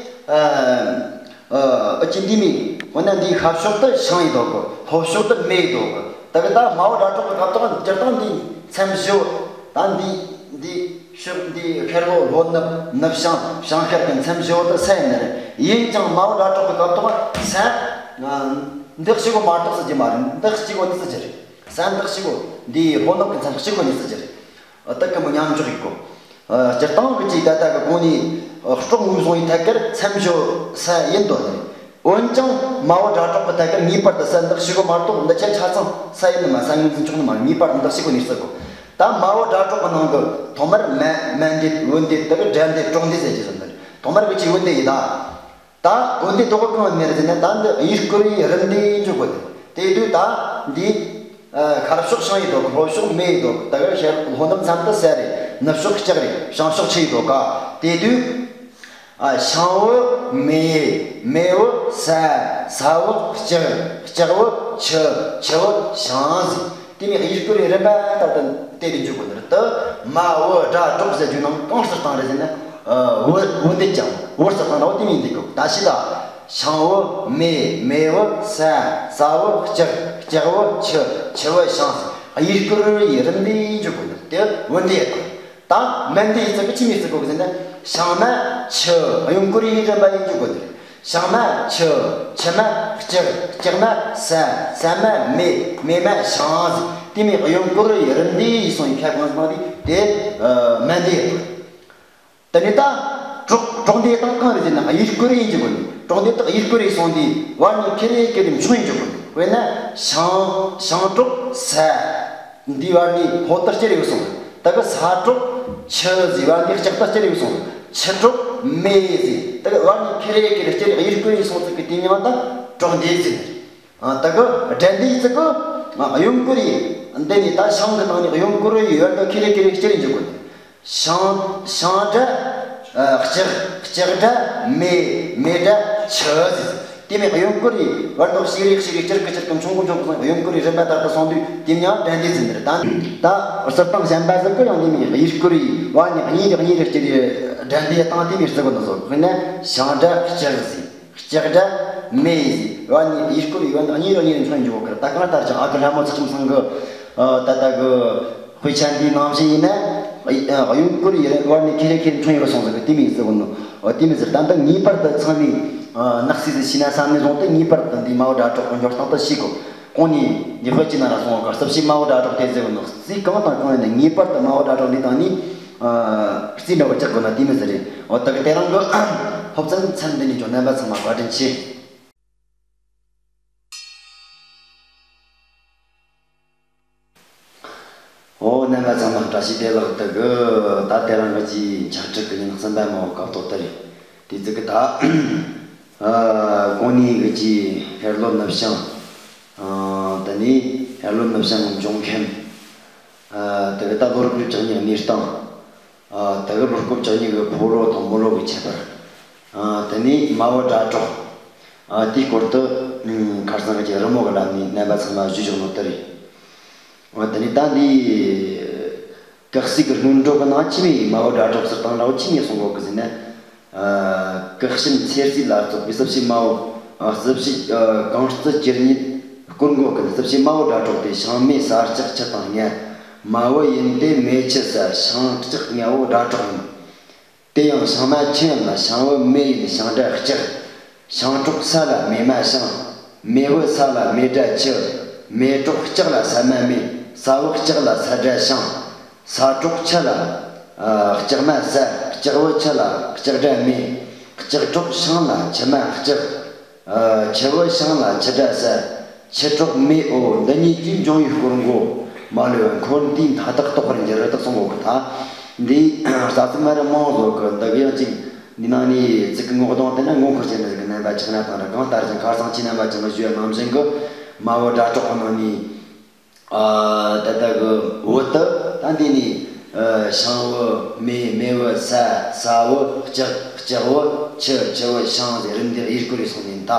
ཨ་ཨ་ཅི་འདི་མི་འོ་ན་འདིའི་ཤར་ཕྱོགས་དེ་ཤིང་ཡིན་དོ་གི། ལྷོ་ཕྱོགས་དེ་མེ་ཡིན་དོ་གི། ད་གི་ད་མ་བུ་སྒྲ་སྒྲོགས་ཀྱི་སྐབས་དང་སྤྱིར་བཏང་འདི་མཚམས་བཞི་བོ། ད་འདི་འདི་ཕྱོགས་འདི་ཤར་ལྷོ་ལྷོ་ནུབ་ནུབ་བྱང་བྱང་ཤར་གྱི་མཚམས་བཞི་བོ་དེ་ས་ཡིན་ནི་རེད། ཡིན་ཀྱང་མ་བུ་སྒྲ་སྒྲོགས་ཀྱི་སྐབས་དང་ས་འདི་གཅིག་པོ་མ་གཏོགས་བརྩི་རྒྱུ་མ་རེད། འདི་གཅིག་པོ་ནི་བརྩི་རྒྱུ་རེད། ས་འདི་གཅིག་པོ་འདི་ལྷོ་ནུབ་ཀྱི་མཚམས་གཅིག་པོ་ནི་བརྩི་རྒྱུ་རེད། ད་གི་མོ་མཉམ་འཇོག་ཡིན་གོ། སྤྱིར་བཏང་གི་ཅིག་ད་ལྟ་གི་གོང་ནས་སྲོག་ངོས་བཟུང་བའི་ཐད་ཀར་མཚམས་བཞི་ས་ཡིན་དོ་ནི། འོན་ཀྱང་མ་བུ་སྒྲ་སྒྲོགས་ཀྱི་ཐད་ཀར་ངེས་པར་དུ་ས་འདི་གཅིག་པོ་མ་གཏོགས་འདི་ཆ་ཆ་ཚང་ས་ཡིན་ནི་མ། ས་ངོས་འཛིན་ཆོག་ནི་མ། ངེས་པར་དུ་འདི་གཅིག་པོ་ནས་བརྩི་དགོས། ད་མ་བུ་སྒྲ་སྒྲོགས་ཀྱི་ནང་གི་ཐོག་མར་མ་མ་འདེད་བུ་འདེད་ད་གི་སྒྲ་འདེད་གྲོགས་འདེད་ཟེར་གྱི་ཟིན་ནི། ཐོག་མར་གི་ཅིག་བུ་འདེད་ཡིན་ད། ད་བུ་འདེད་དོ་གང་ནས་རེད་ཟེར་ན། ད་འདི་ཡུལ་སྐོར་བའི་རིམ་འདེད་འཇོག་དགོས་ཏེ། དེ་དུས་ད་འདི་ ཨ། ཁར་ཕྱོགས་ཤིང་ཡི་དོ་གི། ལྷོ་ཕྱོགས་མེ་ཡི་དོ་གི། ད་གི་ཤར་ལྷོ་ནུབ་མཚམས་དུ་ས་རེད། ནུབ་ཕྱོགས་ལྕགས་རེད། བྱང་ཕྱོགས་ཆུ་ཡི་དོ་ག། དེ་དུས། ཨ། ཤིང་བུ་མེ། མེ་བུ་ས། ས་བུ་ལྕགས། ལྕགས་བུ་ཆུ། ཆུ་བུ་ཤིང་ཟེར། དེ་མོ་ཡི་གེ་བསྐུར་བའི་རིམ་པ་ལྟར་དུ་དེ་རུ་འཇུག་དགོས་ནི་རེད། དེ་མ་བུ་ཌ་གྲོགས་ཟེར་རྒྱུ་ནང་གང་ཟེར་བཏང་རེད་ཟེར་ན། ཨ། བུ་བུ་འདི་ཀྱང་བུ་ཟེར་བཏང་ན་བུ་དེ་མོ་འདི་གོ། ད་ཤི་ད། ཤིང་བུ་མེ། མེ་བུ་ས། ས་བུ་ལྕགས། ལྕགས་བུ་ཆུ། ཆུ་བུ་ཤིང་ཟེར། ཡི་གེ་བསྐུར་བའི་རིམ་འདི་འཇུག་དགོས་ནི་རེད། དེ་བུ་འདི་ཡི་དང་། ད་མན་འདི་ཡི་ཚིག་གི་ཆི་མོ་ཟེར་གོ་གི་ཟེར་ན། ཤིང་མ་ཆུ། གཡོན་བསྐུར་བའི་རིམ་པ་ཡིན་འཇུག་དགོས་ནི་རེད། ཤིང་མ་ཆུ། ཆུ་མ་ལྕགས། ལྕགས་མ་ས། ས་མ་མེ། མེ་མ་ཤིང་ཟེར། དེ་མོ་གཡོན་བསྐུར་བའི་རིམ་འདི་ཡི་སོང་ཡི་ཁ་གང་ཟེར་ན་དེ་དེ། ཨ། མན་འདི་ཡི་དང་། དེ་ནས་ད་གྲོགས། གྲོགས་འདི་དང་གང་རེད་ཟེར་ན་ཡི་གེ་བསྐུར་བའི་འཇུག་དགོས་ནི། གྲོགས་འདི་དག་ཡི་གེ་བསྐུར་བའི་སོང་དེ་བར་ནས་ཁེ་རེ་ཁེ་རེ་མཆོང་ཡི་འཇུག་དགོས་ནི། དཔེར་ན་ཤིང་། ཤིང་གྲོགས་ས། འདི་བར་ནས་ལྷོ་དུ་བསྐྱུར་ཡོད་སོང་། ད་གི་ས་གྲོགས་ཆུ་ཟེར་བར་འདི་ལྕགས་དུ་བསྐྱུར་ཡོད་སོང་། ཆུ་གྲོགས་མེ་ཟེར། ད་གི་བར་ནས་ཁེ་རེ་ཁེ་རེ་བསྐྱུར་ཡི་གེ་བསྐུར་བའི་སོང་ཚིག་གི་དེ་མིང་ད་གྲོགས་འདི་ཟེར། ཨ། ད་གི་སྒྲ་འདི་ཡི་ཚིག་གི། ཨ། གཡོན་བསྐུར་བའི། འདི་ནས་ད་ཤིང་གི་སྟེང་ནས་གཡོན་བསྐུར་བའི་བར་དུ་ཁེ་རེ་ཁེ་རེ་བསྐྱུར་ཡི་འཇུག་དགོས་ནི། ཤིང་། ཤིང་སྒྲ། ཨ། ལྕགས། ལྕགས་སྒྲ་མེ། མེ་སྒྲ་ཆུ་ཟེར། དེ་མོ་གཡོན་བསྐུར་བའི་བར་དུ་ཤི་རེ་ཤི་རེ་བསྐྱུར་གི་བསྐྱུར་གི་མཆོང་གི་མཆོང་གི་སོང་། གཡོན་བསྐུར་བའི་རིམ་པ་ལྟར་དུ་སོང་དུས་དེ་མིང་སྒྲ་འདི་ཟེར་ནི་རེད། ད་ད་ཟུར་དང་གཞན་པ་ཟིག་གི་ཡང་དེ་མོ་ཡི་གེ་བསྐུར་བའི་བར་ནས་གཉིས་རེ་གཉིས་རེ་བསྐྱུར་བའི་སྒྲ་འདི་དང་དེ་མོ་ཟེར་གོ་ནི་སོང་། དཔེར་ན་ཤིང་སྒྲ་ལྕགས་ཟེར། ལྕགས་སྒྲ་མེ་ཡི་བར་ནས་ཡི་གེ་བསྐུར་བའི་བར་ནས་གཉིས་རེ་གཉིས་རེ་མཆོང་འཇུག་གི་རེད། ད་གང་ལྟར་ཀྱང་ཨ་ཁུ་ལྷ་མོ་ཚེ་ཁྲིམས་ཚང་གི། ཨ། ད་ལྟ་གི་དཔེ་ཆ་འདིའི་ནང་བཞིན་ཡིན་ན། ཨ། གཡོན་བསྐུར་བའི་བར་ནས་ཁེ་རེ་ཁེ་རེ་མཆོང་ཡོད་སོང་ཟེར་གི་དེ་མོ་ཟེར་གོ་ནོ། ཨ། དེ་མོ་ཟེར། ད་ལྟ་ངེས་པར་དུ་ཚང་མས། ཨ། ནག་སི་ཟིག་ཤེས་ན་བསམ་ནས་བཟུང་སྟེ་ངེས་པར་དུ་འདི་མ་བུ་སྒྲ་གྲགས་གི་འཇོག་སྟངས་དེ་ཤེས་དགོས། གོང་ནས་འདི་དཔེ་ཅིག་ན་ར་སོང་བ་ག། རྩིབས་ཕྱེད་མ་བུ་སྒྲ་གྲགས་དེ་ཟེར་གོ་ནོ། རྩིས་གང་དང་གང་ཡིན་ན་ངེས་པར་དུ་མ་བུ་སྒྲ་གྲགས་འདི་དང་ནི། ཨ། རྩིས་འདྲ་བོ་རྒྱག་དགོས་ན་དེ་མོ་ཟིག་རེད། འོ། ད་གི་དེ་རིང་གི་སློབ་ཚན་མཚམས་འདི་ནས་འཇོག། རྣམ་པ་ཚང་མ་བཀའ་དྲིན་ཆེ། འོ། རྣམ་པ་ཚང་མ་བཀྲ་ཤིས་བདེ་ལེགས། ད་གི་ད་དེ་རིང་གི་ཅིག་འཆད་ཁྲིད་གི་ཉིན་གསུམ་པ་མ་བུ་སྐབས་ཐོག་དེ་རེད། དེ་ཚིག་གི་ད། ཨ། གོང་ནས་གི་ཅིག་ཧེར་ལོ་ནུབ་བྱང་། ཨ། དེ་ནས་ཧེར་ལོ་ནུབ་བྱང་གི་འབྱུང་ཁམས། ཨ། དེ་གི་ད་ལོ་རྒོད་བཅུ་གཉིས་གནས་སྟངས། ཨ། དེ་གི་ལོ་རྒོད་བཅུ་གཉིས་གི་ཕོ་ལོ་དང་མོ་ལོ་གི་ཁྱད་པར། ཨ། དེ་ནས་མ་བུ་སྒྲ་གྲགས། ཨ། དེའི་སྐོར་དུ། ཨ། ཁ་སང་གི་རི་མོ་གི་ལམ་ནས་རྣམ་པ་ཚང་མ་ཞུས་བཞག་ནོ་དེ་རེད། ཨ། དེ་ནས་ད་འདི་གེགས་སེལ་གི་སྔོན་འགྲོ་གི་ནང་ཆི་མོ་མ་བུ་སྒྲ་གྲགས་ཟེར་བཏང་ནའོ་ཆི་མོ་གསུང་གོ་གི་ཟེར་ན། ཨ། གེགས་ཤིན་འཚེ་རྩིས་ལ་སོགས་པའི་རྩིབས་ཕྱེད་མ་བུ། ཨ། རྩིབས་ཕྱེད། ཨ། གང་རྩིབས་ཇི་སྙེད་བསྐུར་འགོག་གི་རྩིབས་ཕྱེད་མ་བུ་སྒྲ་གྲགས་ཏེ། ཤིང་མེ་ས་ལྕགས་ཆུ་དང་ལྔ། མ་བུ་ཡིན་ཏེ་མེ་ཆུ་ས། ཤིང་ལྕགས་ལྔ་བོ་སྒྲ་གྲགས་ཡིན། དེ་ཡང་ཤིང་མ་ཆུ་ཡིན་ལ་ཤིང་བུ་མེ་ཡིན་ཤིང་སྒྲ་ལྕགས། ཤིང་གྲོགས་ས་ལ་མེ་མ་ཤིང་། མེ་བུ་ས་ལ་མེ་སྒྲ་ཆུ། མེ་གྲོགས་ལྕགས་ལ་ས་མ་མེ། ས་བུ་ལྕགས་ལ་ས་སྒྲ་ཤིང་། ས་གྲོགས་ཆུ་ལ། ཨ། ལྕགས་མ་ས། ལྕགས་བུ་ཆུ་ལ་ལྕགས་སྒྲ་མེ། ལྕགས་གྲོགས་ཤིང་ལ་ཆུ་མ་ལྕགས། ཨ། ཆུ་བུ་ཤིང་ལ་ཆུ་སྒྲ་ས། ཆུ་གྲོགས་མེ། འོ། འདི་གཉིས་ཀྱིས་འབྱུང་བའི་སྐོར་འགོ་མ་ལུས་པ་འཁོར་འདས་མཐའ་དག་རྟོགས་པར་འགྱུར་རོ་དག་གསུང་གོ་གི། ད་འདི་རྩ་ཚིག་མ་རེད་མང་བཟོ་གི། འདི་གི་ཡང་ཅིག་འདི་ནང་ནས་ཚིག་གི་ངོ་གདོང་དེ་ན་ངོ་འཁོར་བྱེད་ནི་ཟིག་གི་རྣམ་པ་ཆགས་ན་དང་ར། གང་ལྟར་ཀྱང་ཁ་སང་ཁྱེད་རྣམ་པ་ཚང་གི་ཞུ་བ་ནང་བཞིན་གི་མ་བུ་སྒྲ་གྲགས་གི་ནང་ནས། ཨ། ད་ལྟ་གི་བུ་དེ་ད་འདི་ནས། ཨ། ཤིང་བུ་མེ། མེ་བུ་ས། ས་བུ་ལྕགས། ལྕགས་བུ་ཆུ། ཆུ་བུ་ཤིང་ཟེར་རིམ་འདི་ཡི་གེ་བསྐུར་རེ་སོང་ནས། ད་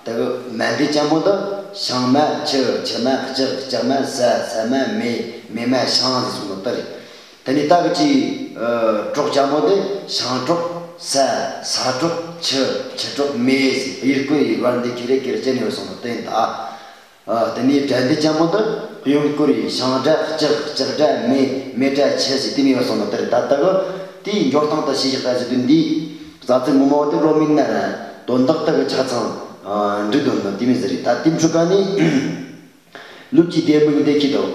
ད་གི་མན་འདི་ཅན་པོ་འདི་ཤིང་མ་ཆུ། ཆུ་མ་ལྕགས། ལྕགས་མ་ས། ས་མ་མེ། མེ་མ་ཤིང་ཟེར་སོང་ནོ་དེ་རེད། དེ་ནས་ད་གི་ཅིག་ཨ། གྲོགས་ཅན་པོ་འདི་ཤིང་གྲོགས་ས། ས་གྲོགས་ཆུ། ཆུ་གྲོགས་མེ་ཟེར་ཡི་གེ་བསྐུར་རེ་བར་འདི་ཁེ་རེ་ཁེ་རེ་བྱས་ནས་ཡོད་སོང་ནོ་དེ་ཡིན། ད། ཨ། དེ་ནས་སྒྲ་འདི་ཅན་པོ་འདི་གཡོན་བསྐུར་བའི་ཤིང་སྒྲ་ལྕགས། ལྕགས་སྒྲ་མེ། མེ་སྒྲ་ཆུ་ཟེར་དེ་མོ་ཡོད་སོང་ནོ་དེ་རེད། ད་ལྟ་གི་དེའི་འཇོག་སྟངས་དེ་ཞིབ་ཞིབ་ལྟ་ཟེར་དུས་འདི་རྩ་ཚིག་ངོ་མ་བོ་དེ་བློ་མིག་ན་ར་དོན་དག་དེ་གི་ཆ་ཚང་། ཨ། འགྲིག་འདུག་ནོ་དེ་མོ་ཟིག་རེད། ད་དེ་འཕྲོ་ག་ནས་ལུགས་ཀྱི་ལྡེ་མིག་འདི་ཁྱེར་འདུག།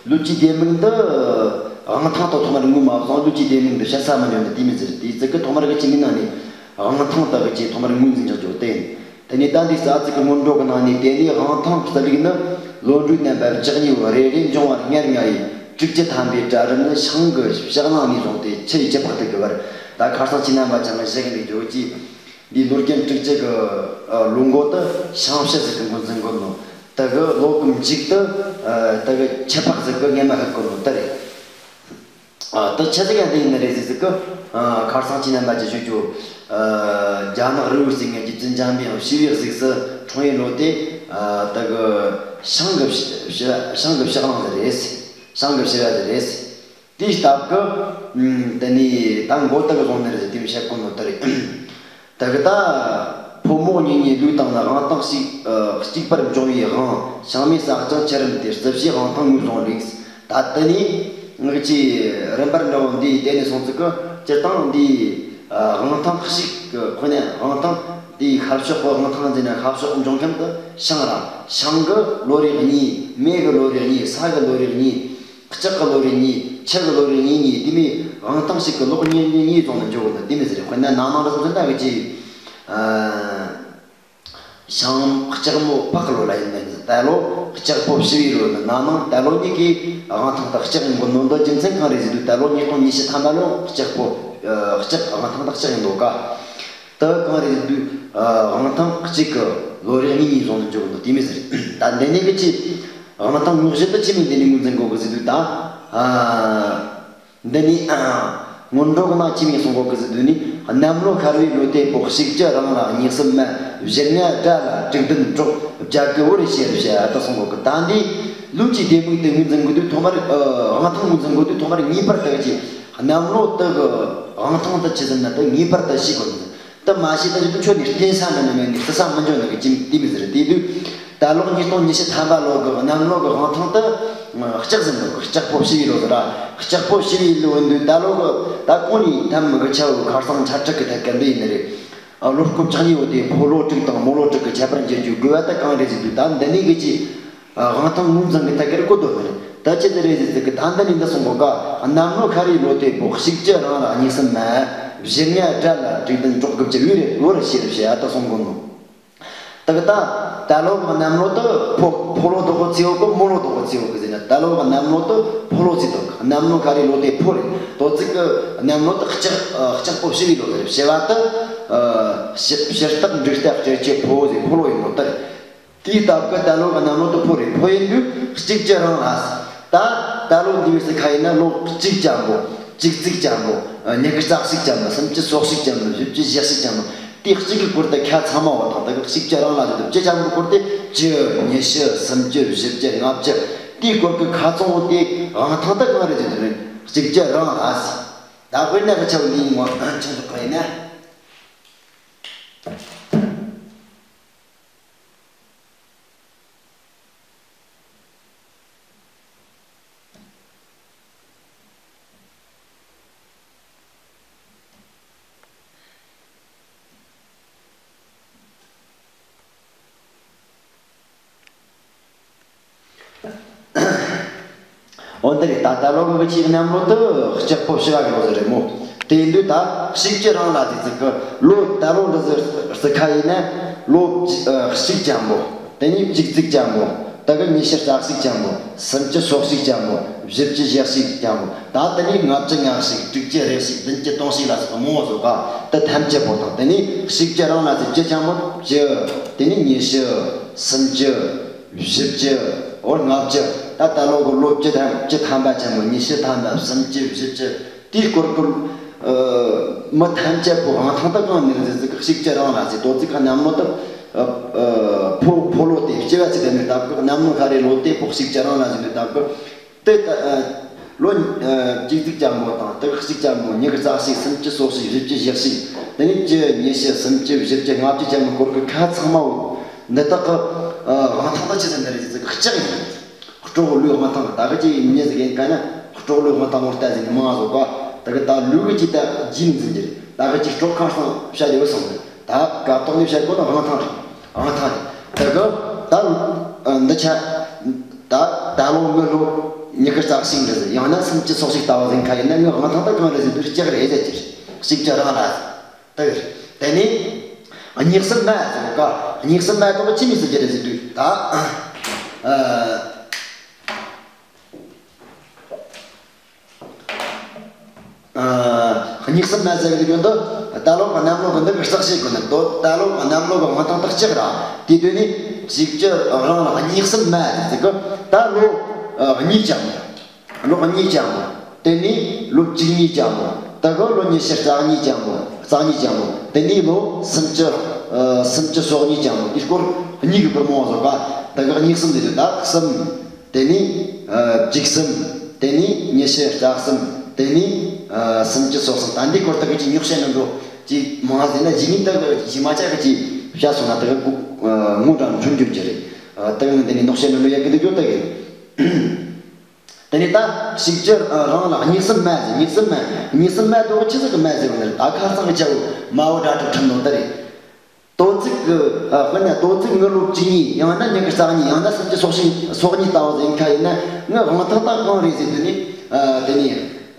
ལུགས་ཀྱི་ལྡེ་མིག་འདི་དབང་ཐང་དུ་ཐོག་མར་ངོས་མ་བཟུང་། ལུགས་ཀྱི་ལྡེ་མིག་འདི་བཤད་ས་མི་འཇོག་ནི་དེ་མོ་ཟིག་རེད། དེའི་ཚིག་གི་ཐོག་མར་གི་ཆི་མོ་ནང་ནས་དབང་ཐང་དེ་གི་ཆེ་ཐོག་མར་ངོས་འཛིན་རྒྱག་རྒྱུ་དེ་ཡིན། དེ་ནས་ད་འདི་རྩ་ཚིག་གི་སྔོན་འགྲོ་གི་ནང་ནས། དེ་ནས་དབང་ཐང་གསལ་ལུགས་ནི། བློ་གྲོས་རྣམ་པ་བཅུ་གཉིས་པོ་རེ་རེ་འབྱུང་བ་ལྔར་ལྔ་ཡི། དྲུག་ཅུ་ཐམ་པའི་གྲལ་རིམ་ནི། ཤིང་གི་ཕྱག་ནང་ནས་བཟུང་སྟེ་ཆུ་ཡི་ཆུ་བར་དུ་གི་བར། ད་ཁ་སང་ཁྱེད་རྣམ་པ་ཚང་གིས་ཞུ་གི་འདུག་རྒྱུ་ཅིག་འདིའི་ལོ་རྒྱུས་དྲུག་ཅུ་གི་ལོ་འགོ་དེ་ཤིང་ཕྱུ་ཟིག་གིས་འགོ་འཛིན་དགོས་ནོ། ད་གི་ལོ་གི་མཇུག་ཏུ་ད་གི་ཁྱད་འཕགས་ཟིག་གི་ངེས་མ་ཧ་གོ་ནོ་ད་རེད། ཨ། ད་ཆི་ཟིག་ཡང་དེ་ཡིན་ནི་རེད་ཟེར་ཟིག་གི། ཨ། ཁར་སང་ཁྱེད་རྣམ་པ་ཀྱིས་ཞུ་རྒྱུ། ཨ། རྒྱ་ནག་རི་བོའི་རྩེ་ལྔའི་རྗེ་བཙུན་འཇམ་པའི་དབྱངས་བྱིས་པའི་གཟུགས་སུ་འཁྲུངས་པའི་ལོ་དེ། ཨ། ད་གི་ཞང་གི་བྱི་བྱི་ཞང་གི་བྱི་གླང་ཟིག་རེད། ཞང་གི་བྱི་བ་ཟིག་རེད། དེའི་སྟབས་ཀྱིས། ཨ། དེ་ནས་ད་མགོ་ད་གི་བཟུང་ནི་རེད་ཟེར་དེ་མི་བཤད་གོ་ནོ་ད་རེད། ད་གི་ད། ཕོ་མོ་གཉིས་གཉིས་ལུས་དང་ནི། དབང་ཐང་གཅིག་ཨ། གཅིག་པར་འབྱུང་བའི་དབང་། ཞང་མའི་ཟས་ཀྱང་ཆི་རིམ་སྟེ། རྩིབས་བྱའི་དབང་ཐང་ངོས་བཟུང་ལེགས། ད་དེ་ནས་ང་ཅི་རིམ་པར་འདྲ་བོ་འདིའི་དེ་ནས་སོང་ཙི་གི་སྤྱིར་བཏང་འདིའི་ཨ། དབང་ཐང་གཅིག་གི་ཁོ་ནས་དབང་ཐང་འདིའི་ཤར་ཕྱོགས་གི་དབང་ཐང་འཛིན་ན་ཤར་ཕྱོགས་འབྱུང་མཁན་དུ་ཞང་ར། ཞང་གི་ལོ་རེ་གཉིས། མེ་གི་ལོ་རེ་གཉིས། ས་གི་ལོ་རེ་གཉིས། ལྕགས་ཀྱི་ལོ་རེ་གཉིས། ཆུ་གི་ལོ་རེ་གཉིས་གཉིས། དེ་མིན་དབང་ཐང་ཞིག་གི་ལོ་གཉིས་གཉིས་གཉིས་བཟུང་ནས་འཇོག་གི་འདུག་དེ་མི་ཟེར། དཔེར་ན་ནང་ནང་ལ་སོང་ཚུལ་ད་གི་ཅི། ཨ། ཞང་ལྕགས་མོ་ཕག་གི་ལོ་ལ་ཡིན་ནི་ད་ལོ་ལྕགས་ཕོ་བྱི་བའི་ལོ་ནི་ནང་ནང་ད་ལོ་གཉིས་ཀའི་དབང་ཐང་ད་ལྕགས་ཡིན་གོ་ནོ་འདི་རྒྱུ་མཚན་གང་རེད་ཟེར་དུས། ད་ལོ་ཉིས་སྟོང་ཉི་ཤུ་ཐམ་པ་ལོ་ལྕགས་ཕོ། ཨ། ལྕགས་དབང་ཐང་ད་ལྕགས་ཡིན་འདུག་ག་ད་གང་རེད་ཟེར་དུས། ཨ། དབང་ཐང་གཅིག་གི་ལོ་རེ་གཉིས་གཉིས་བཟུང་ནས་འཇོག་གི་འདུག་དེ་མི་ཟེར། ད་འདི་ནས་གི་ཅི། དབང་ཐང་ངོས་བཞིན་དུ་ཅི་མིན་འདི་ནས་ངོས་འཛིན་དགོས་གི་ཟེར་དུས་ད། ཨ། འདི་ནས། ཨ། སྔོན་འགྲོ་གི་ནང་ཅི་མིན་གསུང་གོ་གི་ཟེར་དུས་ནི། གནམ་ལོ་ཤར་བའི་ལོ་དེ་པོ། གཅིག་བཅུ་རང་ལ་གཉིས་གསུམ་མ། བཞི་ལྔ་དགྲ་ལ་དྲུག་བདུན་གྲོགས། བརྒྱད་དགུ་བོར་ཤེས་རབ་བྱ། ད་གསུང་གོ་གི། ད་འདི་ལུགས་ཀྱི་ལྡེ་མིག་དེ་ངོས་འཛིན་དགོས་དུས་ཐོག་མར། ཨ། དབང་ཐང་ངོས་འཛིན་དགོས་དུས་ཐོག་མར་ངེས་པར་དུ་ཅི། གནམ་ལོ་དེ་གི་དབང་ཐང་དེ་ཆི་ཟིག་ན་དེ་ངེས་པར་དུ་ཤེས་དགོས་ནི། དེ་མ་ཤེས་ད་ཅི་ཁྱོད་ནི་བསྟེན་ས་མི་ནི་མེད་ནི། བརྩི་ས་མི་འཇོག་ནི་གི་ཅིམ་དེ་མི་ཟེར། དེ་དུས་ད་ལོ་ཉིས་སྟོང་ཉི་ཤུ་ཐམ་པ་ལོ་གི་གནམ་ལོ་གི་དབང་ཐང་དེ་ལྕགས་ཟིན་ནོ། ལྕགས་ཕོ་བྱི་བའི་ལོ་ཟེར་ར། ལྕགས་ཕོ་བྱི་བའི་ལོ་ཡིན་དུས་ད་ལོ་གི་ད་གོང་ནས་ཐམ་གི་ཆ་བོ་ཁར་སང་ཆ་ཁྲག་གི་ཐད་ཀ་འདི་ཡིན་ནི་རེད། ཨ། ལོ་སྐབས་བཅུ་གཉིས་པོ་དེ་ཕོ་ལོ་དྲུག་དང་མོ་ལོ་དྲུག་གི་ཁྱད་པར་འབྱེད་རྒྱུ་དགོས་པ་ད་གང་རེད་ཟེར་དུས། ད་འདི་ནས་གི་ཅི། ཨ། དབང་ཐང་ངོས་འཛིན་གི་ཐད་ཀར་གོ་དོན་མི་རེད། ད་ཅི་ཟིག་རེད་ཟེར་ཟེར་གི། ད་འདི་ནས་འདི་གསུང་གོ་ག་གནམ་ལོ་ཤར་བའི་ལོ་དེ་པོ། གཅིག་བཅུ་རང་ལ་གཉིས་གསུམ་མ། བཞི་ལྔ་དགྲ་ལ་དྲུག་བདུན་གྲོགས། དགུ་བཅུ་བོར་རེ་བོར་རེ་ཤེས་རབ་བྱ། ད་གསུང་གོ་ནོ། ད་གི་ད་ད་ལོ་གི་གནམ་ལོ་དེ་ཕོ་ཕོ་ལོ་དོ་གོ་ཚེ་ཡོད་གི། མོ་ལོ་དོ་གོ་ཚེ་ཡོད་གི་ཟེར་ན། ད་ལོ་གི་གནམ་ལོ་དེ་ཕོ་ལོ་ཚེ་དོ་གི། གནམ་ལོ་ཤར་བའི་ལོ་དེ་ཕོ་རེད། དོ་ཚིག་གི་གནམ་ལོ་དེ་ལྕགས། ཨ། ལྕགས་ཕོ་བྱི་བའི་ལོ་རེད། བྱི་བ་དེ། ཨ། བྱི་བྱི་སྟག་འབྲུག་སྟག་སྤྱིལ་ཆུ་ཕོ་བོ་ཟེར་ཕོ་ལོ་ཡིན་ནོ་ད་རེད། དེའི་སྟབས་ཀྱིས་ད་ལོ་གི་གནམ་ལོ་དེ་ཕོ་རེད། ཕོ་ཡིན་དུས་གཅིག་བཅུ་རང་ལ། ད་ད་ལོ་འདི་བས་སུ་ཁ་ཡིན་ན་ལོ་གཅིག་བརྒྱ་འབོ། བཅུ་གཅིག་བརྒྱ་འབོ། ཉི་ཤུ་རྩ་གཅིག་བརྒྱ་འབོ། སུམ་ཅུ་སོ་གཅིག་བརྒྱ་འབོ། བཞི་བཅུ་ཞེ་གཅིག་བརྒྱ་འབོ། དེ་གཅིག་གི་སྐོར་དུ་ཁ་ཚང་མ་བ་དང་། ད་གི་གཅིག་བཅུ་རང་ལ་ཟེར་དུས་བཅུ་བརྒྱ་འབོ་སྐོར་དེ་བཅུ། ཉི་ཤུ། སུམ་ཅུ། བཞི་བཅུ། ལྔ་བཅུ། དེའི་སྐོར་གི་ཁ་ཚང་བོ་དེ་དབང་ཐང་ད་གང་རེད་ཟེར་དུས་རེད། གཅིག་བཅུ་རང་ལ་ཟེར། ད་དཔེར་ན་གི་ཆ་བོ་འདི་ངོ་ཆུང་ཆུང་ག་ཡིན་ན། འོ་འདི་རེད། ད་ད་ལོ་གི་ཁྱེད་གནམ་ལོ་དེ་ལྕགས་ཕོ་བྱི་བ་གི་ལོ་ཟེར་རེད་མོ། དེ་ཡིན་དུས་ད་གཅིག་བཅུ་རང་ལ་དེ་ཚིག་གི་ལོ། ད་ལོ་འདི་ཟེར་ཟེར་ཁ་ཡིན་ན་ལོ་གཅིག་ཨ། གཅིག་བརྒྱ་འབོ། དེ་ནས་བཅུ་གཅིག་བརྒྱ་འབོ། ད་གི་ཉི་ཤུ་རྩ་གཅིག་བརྒྱ་འབོ། སུམ་ཅུ་སོ་གཅིག་བརྒྱ་འབོ། བཞི་བཅུ་ཞེ་གཅིག་བརྒྱ་འབོ། ད་དེ་ནས་ལྔ་བཅུ་ང་གཅིག། དྲུག་ཅུ་རེ་གཅིག། བདུན་ཅུ་དོན་གཅིག་ལ་སོགས་པ་མང་བོ་བཟོ་ག་ད་ཐམས་ཅད་པོ་དང་། དེ་ནས་གཅིག་བཅུ་རང་ལ་ཚེ་བཅུ་བརྒྱ་འབོ་བཅུ། དེ་ནས་ཉི་ཤུ། སུམ་ཅུ། བཞི་བཅུ། འོ་ལྔ་བཅུ། ད་ད་ལོ་གི་ལོ་བཅུ་ཐམ་བཅུ་ཐམ་པ་ཅན་པོ། ཉི་ཤུ་ཐམ་པ། སུམ་ཅུ། བཞི་བཅུ། དེའི་སྐོར་གི་ཨ། མི་ཐམས་ཅད་པོ་དབང་ཐང་ད་གང་ནས་ཟེར་ཟེར་གི་གཅིག་བཅུ་རང་ལ་ཟེར། དོ་ཚིག་གི་གནམ་ལོ་ད་ཨ། ཨ། ཕོ་ཕོ་ལོ་དེ་བྱི་བ་ཚེ་དེ་ནས་སྟབས་གི་གནམ་ལོ་ཤར་རེ་ལོ་དེ་པོ་གཅིག་བཅུ་རང་ལ་ཟེར་ནས་སྟབས་གི་དེ་ད་ཨ། ལོ་ཨ། བཅུ་གཅིག་བརྒྱ་འབོ་དང་། དེ་གི་གཅིག་བརྒྱ་འབོ། ཉི་ཤུ་རྩ་གཅིག། སུམ་ཅུ་སོ་གཅིག། བཞི་བཅུ་ཞེ་གཅིག། དེ་ནས་བཅུ། ཉི་ཤུ། སུམ་ཅུ། བཞི་བཅུ། ལྔ་བཅུ་ཅན་གི་སྐོར་གི་ཁ་ཚང་མ་བོ་འདི་དག་གི་ཨ། དབང་ཐང་ད་ཆི་ཟེར་ནི་རེད་ཟེར་གི་ལྕགས་ཡིན། སྤྲོ་བོ་ལུས་དབང་ཐང་། ད་གི་ཅི་མྱི་ཟིག་ཡིན་ག་ན་སྤྲོ་བོ་ལུས་དབང་ཐང་མོ་ལྟ་ཟིན་མང་བཟོ་ག་ད་གི་ད་ལུས་གི་ཅི་ད་རྗེས་འཛིན་གྱི་རེད། ད་གི་ཅི་སྤྲོ་ཁ་སང་བཤད་ཡོད་སོང་རེད། ད་ག་ཏོག་ནས་བཤད་དགོས་ན་དབང་ཐང་རེད། དབང་ཐང་རེད། ད་གི་ད་ཨ། འདི་ཆ་ད་ད་ལོ་ངི་ལོ་ཉི་ཤུ་རྩ་གཅིག་འདྲ་ཟིག། ཡང་ན་སུམ་ཅུ་སོ་གཅིག་ལྟ་བུ་ཟིག་ཁ་ཡིན་ན་ངི་དབང་ཐང་ད་གང་རེད་ཟེར་དུས་ལྕགས་རེད་ཟེར་གྱི་རེད། གཅིག་བཅུ་རང་ལ་ཟེར། ད་གི་དེ་ནས་གཉིས་གསུམ་མ་ཟེར་ག་གཉིས་གསུམ་མ་དག་ཅི་མི་ཟེར་གྱི་རེད་ཟེར་དུས་ད་ཨ། ཨ། གཉིས་གསུམ་མ་ཟེར་གི་རྒྱུ་འདི་ད་ལོ་གི་གནམ་ལོ་གི་འདི་གི་རྩག་བྱེད་དགོས་ནི། དོ་ད་ལོ་གི་གནམ་ལོ་གི་དབང་ཐང་ད་ལྕགས་ར། དེ་དུས་ནི་ གཅིག་གྱུར་རང་ལ་གཉིས་གསུམ་མ་ཟེར་གི། ད་ལོ་གཉིས་ཀྱང་མོ། ལོ་གཉིས་ཀྱང་མོ། དེ་ནས་ལོ་བཅུ་གཉིས་ཀྱང་མོ། ད་གི་ལོ་ཉི་ཤུ་རྩ་གཉིས་ཀྱང་མོ། རྩ་གཉིས་ཀྱང་མོ། དེ་ནས་ལོ་སུམ་ཅུ། ཨ། སུམ་ཅུ་སོ་གཉིས་ཀྱང་མོ། དེའི་སྐོར་གཉིས་ཀྱི་སྐོར་མང་བ་བཟོ་ག། ད་གི་གཉིས་གསུམ་ལས་དུ་ད་གསུམ། དེ་ནས་ཨ་བཅུ་གསུམ། དེ་ནས་ཉི་ཤུ་རྩ་གསུམ། དེ་ནས་ཨ་སུམ་ཅུ་སོ་གསུམ། ད་འདི་སྐོར་ད་གི་ཅིག་ཉོག་བཤད་ནང་འགྲོ་ཅིག་མང་ཟེར་ན་གཞི་ནས་ད་གི་གཞི་མ་ཆག་གི་ཅིག་བཤད་སོང་ན་ད་གི་ངོ་འདྲ་འཁྲུལ་འགྱུར་གྱི་རེད། ཨ་ད་གི་འདི་ནས་ཉོག་བཤད་ནང་འགྲོ་ཡག་གི་འདུག་རྒྱུ་ད་གི། དེ་ནས་ད་གཅིག་གྱུར་རང་ལ་གཉིས་གསུམ་མ་ཟེར། གཉིས་གསུམ་མ། གཉིས་གསུམ་མ་དེ་ཆི་ཟིག་གི་མ་ཟེར་བ་ནི་ད་ཁ་སང་གི་ཆ་བོ་མ་བོ་སྒྲ་གྲུབ་ཁྲིམས་ནོ་ད་རེད། དོ་ཚིགས་ཀྱི་ཨ་དཔེར་ན་དོ་ཚིགས་ངི་ལོ་བཅུ་གཉིས། ཡང་ན་ཉི་ཤུ་རྩ་གཉིས། ཡང་ན་སུམ་ཅུ་སོ་གཉིས། སོ་གཉིས་ལྟ་བུ་ཟིག་ཡིན་ཁ་ཡིན་ན། ངི་དབང་ཐང་ད་གང་རེད་ཟེར་དུས་ནི། ཨ་དེ་ནི་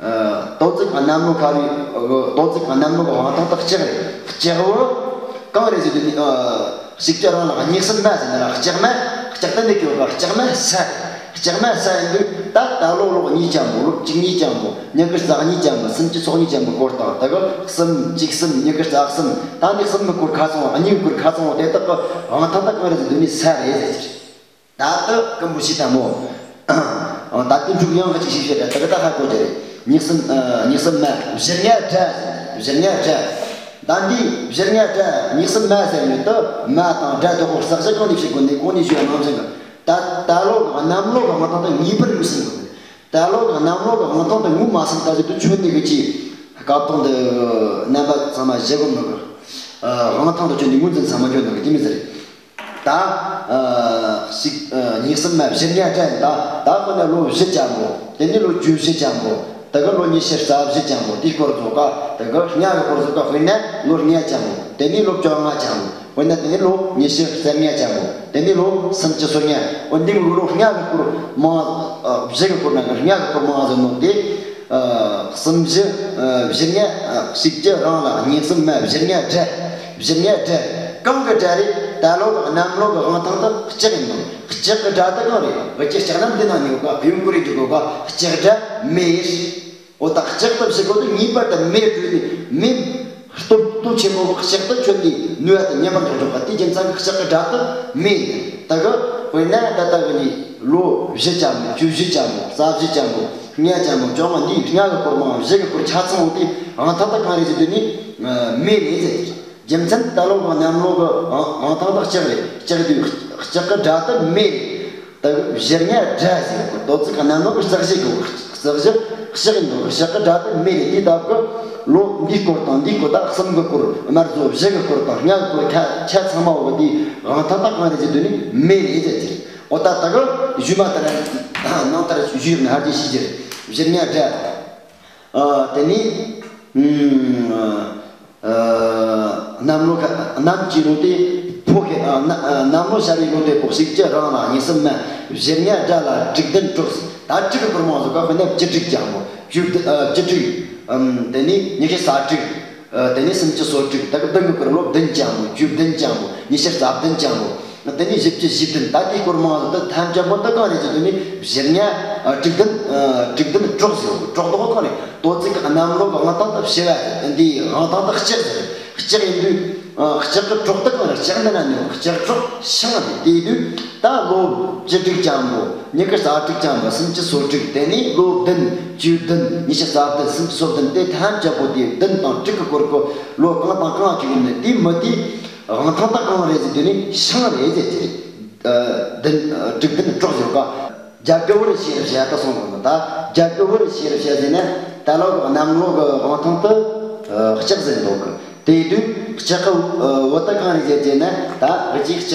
ཨ་དོ་ཚིགས་གནམ་ལོ་ཁ་རེད། དོ་ཚིགས་གནམ་ལོ་གི་དབང་ཐང་ད་ལྕགས་རེད། ལྕགས་བོ་གང་རེད་ཟེར་དུས་ནི། ཨ་གཅིག་གྱུར་རང་ལ་གཉིས་གསུམ་མ་ཟེར་ན་ལྕགས་མ། ལྕགས་ད་འདི་གི་ལྕགས་མ་ས། ལྕགས་མ་ས་ཡིན་དུས་ད་ད་ལོ་ལོ་གཉིས་ཀྱང་མོ། ལོ་བཅུ་གཉིས་ཀྱང་མོ། ཉི་ཤུ་རྩ་གཉིས་ཀྱང་མོ། སུམ་ཅུ་སོ་གཉིས་ཀྱང་མོ་སྐོར་དང་། ད་གི་གསུམ། བཅུ་གསུམ། ཉི་ཤུ་རྩ་གསུམ། ད་འདི་གསུམ་གི་སྐོར་ཁ་ཚང་བ། གཉིས་གི་སྐོར་ཁ་ཚང་བ་དེ་དག་གི་དབང་ཐང་ད་གང་རེད་ཟེར་དུས་ནི་ས་རེད་ཟེར་གྱི་རེད། ད་ལྟ་སྐུ་འབུ་ཤི་ཐལ་མོ། ད་ལྟ་འབྲུག་ཡང་གི་ཅིག་ཤེས་བྱ་ད་གི་ད་ཧ་གོ་རྒྱུ་རེད། ཉི་གསུམ། ཨ་ཉི་གསུམ་མ། བཞི་ལྔ་དགྲ་ཟེར། བཞི་ལྔ་དགྲ། ད་འདི་བཞི་ལྔ་དགྲ། ཉི་གསུམ་མ་ཟེར་ནི་ད་མ་དང་དགྲ་དེ་གོ་རྩ་གཞི་གང་ནས་བཤད་དགོས་ནི་གོང་ནས་ཞུས་པ་ནང་བཞིན་གི། ད་ད་ལོ་གི་གནམ་ལོ་གི་དབང་ཐང་ད་ངེས་པར་ངོས་ཟིན་དགོས། ད་ལོ་གི་གནམ་ལོ་གི་དབང་ཐང་ད་ངོས་མ་ཟིན་ད་ཟེར་དུས་ཁྱོད་ནི་གི་ཅིག་སྐབས་དང་དུ་རྣམ་པ་ཚང་མ་བཞི་གོ་མི་གི། ཨ་དབང་ཐང་ད་ཁྱོད་ནི་ངོས་འཛིན་ཚང་མ་ཁྱོད་ནི་གི་དེ་མི་ཟེར། ད་ཨ་གཅིག་ཨ་ཉི་གསུམ་མ་བཞི་ལྔ་དགྲ་ཡིན། ད་ད་ཁོ་ན་ལོ་བཞི་ཅན་པོ། དེ་ནས་ལོ་བཅུ་བཞི་ཅན་པོ། ད་གི་ལོ་ཉི་ཤུ་རྩ་བཞི་ཅན་པོ། དེའི་སྐོར་ཚོ་ག། ད་གི་ལྔ་གི་སྐོར་ཚོ་ག། དཔེར་ན་ལོ་ལྔ་ཅན་པོ། དེ་ནས་ལོ་བཅོ་ལྔ་ཅན་པོ། དཔེར་ན་དེ་ནས་ལོ་ཉི་ཤུ་རྩ་ལྔ་ཅན་པོ། དེ་ནས་ལོ་སུམ་ཅུ་སོ་ལྔ། འོ་འདི་ལོ་ལྔ་གི་སྐོར་མང་། ཨ་བཞི་གི་སྐོར་ན་གི་ལྔ་གི་སྐོར་མང་ཟེར་ནོ་དེ། ཨ་གསུམ་བཞི། ཨ་བཞི་ལྔ། ཨ་གཅིག་གྱུར་རང་ལ་གཉིས་གསུམ་མ། བཞི་ལྔ་དགྲ། བཞི་ལྔ་དགྲ། གང་གི་དགྲ་རེད། ད་ལོ་གི་གནམ་ལོ་གི་དབང་ཐང་དུ་ལྕགས་ཡིན་ནོ། ལྕགས་གི་དགྲ་དེ་གང་རེད། འུ་ཅག་ལྕགས་གནམ་འདི་ན་ནི་ཡོད་ག། གཡོན་སྐོར་རེ་འཇུག་གོ་ག། ལྕགས་དགྲ་མེ། འོ་ད་ལྕགས་དུ་བཞི་གོ་དུ་ངེས་པར་དུ་མེ་བྲོས་ནས་མེ། སྟོབས་སྟོབས་ཆེན་པོ་ལྕགས་དུ་ཁྱོད་ནི་ནུས་པ་དུ་ཉམས་པར་འཇོག་འཇོག་ག། དེ་རྒྱུ་མཚན་གི་ལྕགས་གི་དགྲ་དུ་མེ་ཡིན། ད་གི་དཔེར་ན་ད་ལྟ་གི་ནི་ལོ་བཞི་ཅན་པོ། བཅུ་བཞི་ཅན་པོ། རྩ་བཞི་ཅན་པོ། ལྔ་ཅན་པོ། བཅོ་ལྔ། འདི་ལྔ་གི་སྐོར་མང་། བཞི་གི་སྐོར་ཆ་ཚང་བོ་དེ་དབང་ཐང་དུ་གང་རེད་ཟེར་དུས་ནི་མེ་རེད་ཟེར། རྒྱུ་མཚན་ད་ལོ་གི་གནམ་ལོ་གི་དབང་ཐང་དུ་ལྕགས་རེད། ལྕགས་དུས་ལྕགས་གི་དགྲ་དུ་མེ་རེད། ད་བཞི་ལྔ་དགྲ་ཟེར་གོ། དོ་ཚིགས་གནམ་ལོ་གི་རྩ་གཞི་གོ། རྩ་གཞི་ལྕགས་ཡིན་འདུག། ལྕགས་གི་དགྲ་དུ་མེ་རེད། དེ་ལྟ་བུ་ལོ་འདིའི་སྐོར་དང་འདིའི་སྐོར། ད་གསུམ་གི་སྐོར། དམར་བཟོ་བཞི་གི་སྐོར་དང་ལྔ་གི་སྐོར་ཁ་ཆ་ཚང་མ་བོ་དེ་དབང་ཐང་ད་གང་རེད་ཟེར་དུས་ནི་མེ་རེད་ཟེར་གྱི་རེད། འོ་ད་ད་གི་ཞུས་མ་ལྟར་ནང་ལྟར་ཞུས་ནས་ཧ་ཅང་ཤེས་ཀྱི་རེད། བཞི་ལྔ་དགྲ། ཨ་དེ་ནས་ཨ་གནམ་ལོ་ཁ། གནམ་གྱི་ལོ་དེ་ཕོ་ཁེ། ཨ་གནམ་ལོ་ཤར་བའི་ལོ་དེ་ཕོ། གཅིག་གྱུར་རང་ལ་གཉིས་གསུམ་མ། བཞི་ལྔ་དགྲ་ལ་དྲུག་བདུན་དྲུག་ཟེར། ད་དྲུག་གི་སྐོར་མང་ཟེར་ག། དཔེར་ན་བཅུ་དྲུག་ཅན་པོ། བཅུ་བདུན། ཨ་བཅུ་དྲུག། ཨམ་དེ་ནས་ཉི་ཤུ་རྩ་དྲུག། ཨ་དེ་ནས་སུམ་ཅུ་སོ་དྲུག། ད་གི་བདུན་གི་སྐོར་ལོ་བདུན་ཅན་པོ། བཅུ་བདུན་ཅན་པོ། ཉི་ཤུ་རྩ་བདུན་ཅན་པོ། དེ་ནས་བཞི་བཅུ་ཞེ་བདུན། ད་དེའི་སྐོར་མང་ཟེར། ད་ཐམས་ཅད་པོ་ད་གང་རེད་ཟེར་དུས་ནི་བཞི་ལྔ། ཨ་དྲུག་བདུན། ཨ་དྲུག་བདུན་དྲུག་ཟེར། དྲུག་དོ་གང་རེད། དོ་ཚིགས་གནམ་ལོ་གི་དབང་ཐང་ད་བྱི་བ་ཟེར། འདིའི་དབང་ཐང་ད་ལྕགས་ཟེར། ལྕགས་ཡིན་དུས། ཨ་ལྕགས་གི་དྲུག་ད་གང་རེད། ལྕགས་འདི་ན་ནི་ལྕགས་དྲུག་ཤིང་རེད། དེ་དུས་ད་ལོ་བཅུ་དྲུག་ཅན་པོ། ཉི་ཤུ་རྩ་དྲུག་ཅན་པོ། སུམ་ཅུ་སོ་དྲུག། དེ་ནས་ལོ་བདུན། བཅུ་བདུན། ཉི་ཤུ་རྩ་བདུན། སུམ་ཅུ་སོ་བདུན། དེ་ཐམས་ཅད་པོ་དེ་བདུན་དང་དྲུག་གི་སྐོར་གི་ལོ་གང་དང་གང་ཅིག་ཡིན་ནི་དེ་མི་དེ། དབང་ཐང་ད་གང་རེད་ཟེར་དུས་ནི་ཤིང་རེད་ཟེར་གྱི་རེད། ཨ་བདུན། ཨ་དྲུག་བདུན་དྲུག་ཟེར་ག། རྒྱ་གི་བུར་ཤེས་རབ་བྱ་ད་སོང་གི་མོ། ད་རྒྱ་གི་བུར་ཤེས་རབ་བྱ་ཟེར་ན་ད་ལོ་གི་གནམ་ལོ་གི་དབང་ཐང་དུ་ཨ་ལྕགས་ཟེར་འདུག་གི། དེ་དུས་ལྕགས་གི་བུ་ད་གང་རེད་ཟེར་ཟེར་ན། ད་འུ་ཅག་ལྕགས་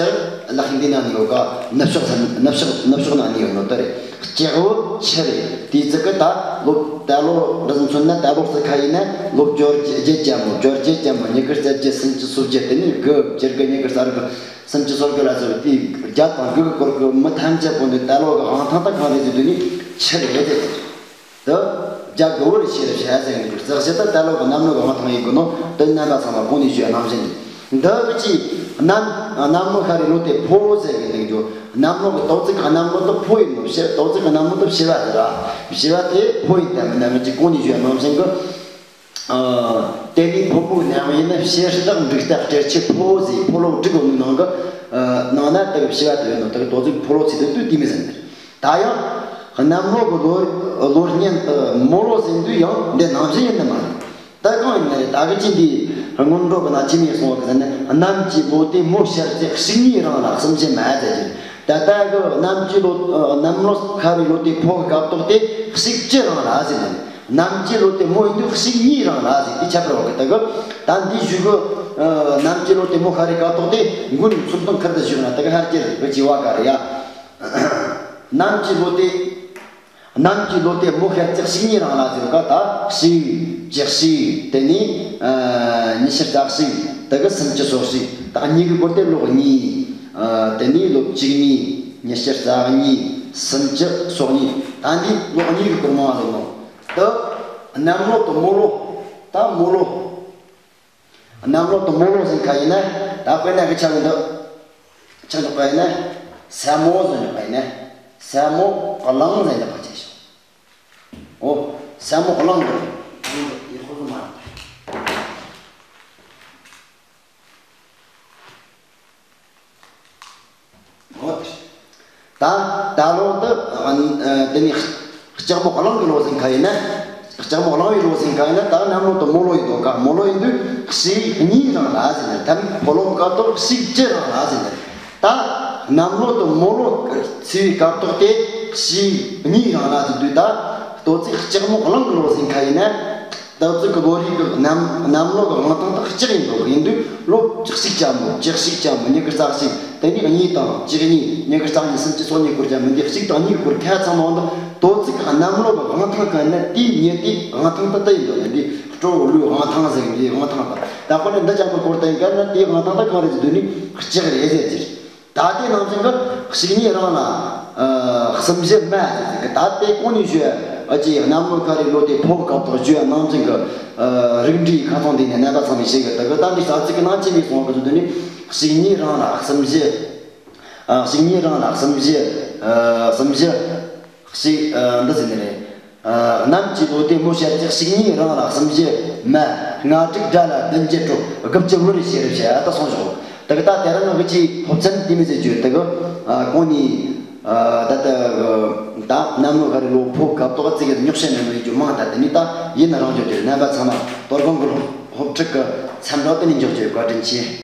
ལག་འདི་ན་ནི་ཡོད་ག། ནུབ་ཕྱོགས་ས། ནུབ་ཕྱོགས། ནུབ་ཕྱོགས་ན་ནི་ཡོད་ནོ་ད་རེད། ལྕགས་བུ་ཆུ་རེད། དེ་ཚིག་གི་ད་ལོ། ད་ལོ་འདི་མཚོན་ན་ད་ལོ་ཚིག་ཁ་ཡིན་ན་ལོ་བཅོ་བརྒྱད་ཅན་པོ། བཅོ་བརྒྱད་ཅན་པོ། ཉི་ཤུ་རྩ་བརྒྱད། སུམ་ཅུ་སོ་བརྒྱད། དེ་ནས་དགུ། བཅུ་དགུ། ཉི་ཤུ་རྩ་དགུ། སུམ་ཅུ་སོ་དགུ་ལ་སོགས་པའི་དེའི་བརྒྱད་དང་དགུ་གི་སྐོར་གྱི་མི་ཐམས་ཅད་པོ་ནི་ད་ལོ་གི་དབང་ཐང་ད་གང་རེད་ཟེར་དུས་ནི་ཆུ་རེད་ཟེར། དེ་རྒྱ་གི་བུར་ཤེས་རབ་བྱ་ཟེར་གི་འདུག། རྩ་གཞི་ད་ད་ལོ་གི་གནམ་ལོ་གི་དབང་ཐང་ཡིན་དགོས་ནོ་དེ་རྣམ་པ་ཚང་མ་གོང་ནས་ཞུས་པ་ནང་བཞིན་རེད། འདི་གི་ཅི་གནམ། གནམ་ལོ་ཤར་བའི་ལོ་དེ་ཕོ་ཟེར་གི་འདུག་རྒྱུ། གནམ་ལོ་གི་དོ་ཚིགས་གནམ་ལོ་དེ་ཕོ་ཡིན་ནོ། བྱི། དོ་ཚིགས་གནམ་ལོ་དེ་བྱི་བ་ཟེར་ར། བྱི་བ་དེ་ཕོ་ཡིན་ད་མིན་ན་ངེད་ཀྱི་གོང་ནས་ཞུས་པ་ནང་བཞིན་གི། ཨ་དེ་ནི་ཕོ། ཕོ་མོའི་རྣམ་དབྱེ་ནི་བྱེ་བྲག་འབྲུག་རྟ་སྤྲེལ་ཕྱུག་ཕོ་བོ་ཟེར། ཕོ་ལོ་དྲུག་ཡོད་ནི་ནང་གི་ནང་ན་དེ་གི་བྱེ་བ་དེ་ཡོད་ནོ། དེ་གི་དོ་ཚིགས་ཕོ་ལོ་ཚིག་དེ་དུས་དེ་མི་ཟིན་ནི། ད་ཡང་གནམ་ལོ་གི་ལོ་ལོ་གཉན་དུ་མོ་ལོ་ཟེར་དུས་ཡང་འདི་ནང་བཞིན་ཡིན་ནི་མ་རེད། ད་གང་ཡིན་ནི་རེད། ད་གི་ཅི་འདི་སྔོན་འགྲོ་གི་ན་ཅི་མེད་སོང་བ་གི་ཟེར་ན། གནམ་གྱི་ལོ་དེ་མོ་ཤར་ཚེ་ཕྱུགས་གཉིས་རང་ལ་གསུམ་བཞི་མ་ཟེར་གྱི་རེད། ད་ལྟ་གི་གནམ་གྱི་ལོ་ཨ་གནམ་ལོ་ཁ་རི་ལོ་དེ་ཕོ་གི་སྐབས་ཐོག་དེ་ཕྱུགས་བཅུ་རང་ལ་ཟེར་ནི། གནམ་གྱི་ལོ་དེ་མོ་ཡིན་དུས་ཕྱུགས་གཉིས་རང་ལ་ཟེར་དེ་ཁྱད་པར་བ་གི། ད་གི་ད་འདི་ཞུ་གི་ཨ་གནམ་གྱི་ལོ་དེ་མོ་ཁ་རི་སྐབས་ཐོག་དེ་མགོ་ནས་མཚུར་སྟོན་ཁུར་དུ་ཞུ་གི་ན། ད་གི་ཧར་གྱི་རི་གི་བ་ག་རེ་ཡ། གནམ་གྱི་ལོ་དེ། གནམ་གྱི་ལོ་དེ་མོ་ཤར་ཚེ་ཕྱུགས་གཉིས་རང་ལ་ཟེར་ག། ད་ཕྱུགས་བཅུ་གཅིག་དེ་ནས་ཨ་ཉི་ཤུ་རྩ་གཅིག་དེ་གི་སུམ་ཅུ་སོ་གཅིག་ད་གཉིས་གི་སྐོར་དེ་ལོ་གཉིས། ཨ་དེ་ནས་ལོ་བཅུ་གཉིས། ཉི་ཤུ་རྩ་གཉིས། སུམ་ཅུ་སོ་གཉིས། ད་འདི་ལོ་གཉིས་གི་སྐོར་མང་བ་ཟེར་ནོ། ད་གནམ་ལོ་དང་མོ་ལོ། ད་མོ་ལོ། གནམ་ལོ་དང་མོ་ལོ་ཟེར་མཁན་ཡིན་ན། ད་དཔེར་ན་གི་ཆ་གི་འདི་ཆ་འཇོག་པ་ཡིན་ན། ས་མོ་ཟེར་འཇོག་པ་ཡིན་ན། ས་མོ་གླང་ཟེར་འཇོག་པ་བྱས་ཤོག་འོ། ས་མོ་གླང་གི་གླང་གི་ཡག་པོ་བཟོ་མ་རེད། འོ་དེ། ད་ད་ལོ་འདི་ཨ་དེ་ནི་ལྕགས་མོ་གླང་གི་ལོ་ཟེར་མཁན་ཡིན་ན། ལྕགས་མོ་གླང་བའི་ལོ་ཟེར་མཁན་ཡིན་ན། ད་གནམ་ལོ་དང་མོ་ལོ་ཡིན་དོ་ག། མོ་ལོ་ཡིན་དུས་ཕྱུགས་གཉིས་རང་ལ་ཟེར་ནས། ད་ཕོ་ལོ་སྐབས་ཐོག་ཕྱུགས་བཅུ་རང་ལ་ཟེར་ནས། ད་གནམ་ལོ་དང་མོ་ལོ་ཚེས་པའི་སྐབས་ཐོག་དེ་ཕྱུགས་གཉིས་རང་ལ་ཟེར་དུས། ད་དོ་ཚིགས་ལྕགས་མོ་གླང་གི་ལོ་ཟེར་མཁན་ཡིན་ན། ད་ཚིག་གི་ལོ་རེ་གི་གནམ་གནམ་ལོ་གི་དབང་ཐང་དག་གཅིག་ཡིན་འདུག་ཡིན་དུས་ལོ་བཅུ་གཅིག་ཅན་པོ། བཅུ་གཅིག་ཅན་པོ། ཉི་ཤུ་རྩ་གཅིག་དེ་ནས་གཉིས་དང་བཅུ་གཉིས། ཉི་ཤུ་རྩ་གཉིས། སུམ་ཅུ་སོ་གཉིས་སྐོར་ཅན་མི་འདི་གཅིག་དང་གཉིས་སྐོར་ཁ་ཚང་མ་འདི་དོ་ཚིག་གནམ་ལོ་གི་དབང་ཐང་གི་ནི་དེའི་མྱི་དེའི་དབང་ཐང་དུ་དེ་ཡིན་འདུག་འདི་སྤྲོ་བོ་ལོའི་དབང་ཐང་ཟེར་གི་འདིའི་དབང་ཐང་དང་། ད་ཁོ་ནི་འདི་ཅན་པོ་སྐོར་དེ་ག་ན་དེའི་དབང་ཐང་དང་གང་རེད་ཟེར་དུས་ནི་ལྕགས་རེད་ཟེར་གྱི་རེད། ད་དེ་ནང་བཞིན་གྱི་ཕྱུགས་གཉིས་རང་ལ་ཨ་གསུམ་བཞི་མ་ཟེར་གི། ད་དེ་གོང་ནས་ཞུ་ཨ་ཅེ་གནམ་ལོ་ཁ་རི་ལོ་དེ་ཕོ་གི་སྐབས་ཐོག་ཞུ་ཡ་ནང་བཞིན་གྱི་ཨ་རིགས་འདྲའི་ཁ་ཚང་དེ་ནས་རྣམ་པ་ཚང་མས་ཤེས་གི། ད་གི་ད་འདི་ས་ཚིགས་ཀྱི་ནང་ཆེན་པོའི་སོང་བ་གི་དུས་ནི་ཕྱུགས་གཉིས་རང་ལ་གསུམ་བཞི། ཨ་ཕྱུགས་གཉིས་རང་ལ་གསུམ་བཞི། ཨ་གསུམ་བཞི། ཞེས་ཨ་འདི་ཟེར་ནི་རེད། ཨ་གནམ་གྱི་ལོ་དེ་མོ་ཤར་ཚེ་ཕྱུགས་གཉིས་རང་ལ་གསུམ་བཞི་མ། ལྔ་དྲུག་དགྲ་ལ་བདུན་བརྒྱད་སྤྲོ། དགུ་བཅུ་བུ་རུ་ཤེས་རབ་བྱ། ད་སོང་ཞོག་ད་གི་ད་དེ་རིང་ང་གི་ཅིག་སློབ་ཚན་དེ་མི་ཟེར་རྒྱུ་དེ་གི་ཨ་གོང་ནས་ཨ་ད་ད་ད་གནམ་ལོ་ཁ་རི་ལོ་ཕོ་སྐབས་ཐོག་ཚིག་གི་རྙོག་བཤད་མེད་མི་རྒྱུ་མང་། ད་དེ་ནི་ད་ཡིན་ན་རང་རྒྱུ་དེ་རྣམ་པ་ཚང་མ་དོ་དགོང་གི་སློབ་སློབ་ཁྲིད་གི་མཚམས་འཇོག་དེ་ནས་འཇོག་རྒྱུ། བཀའ་དྲིན་ཆེ།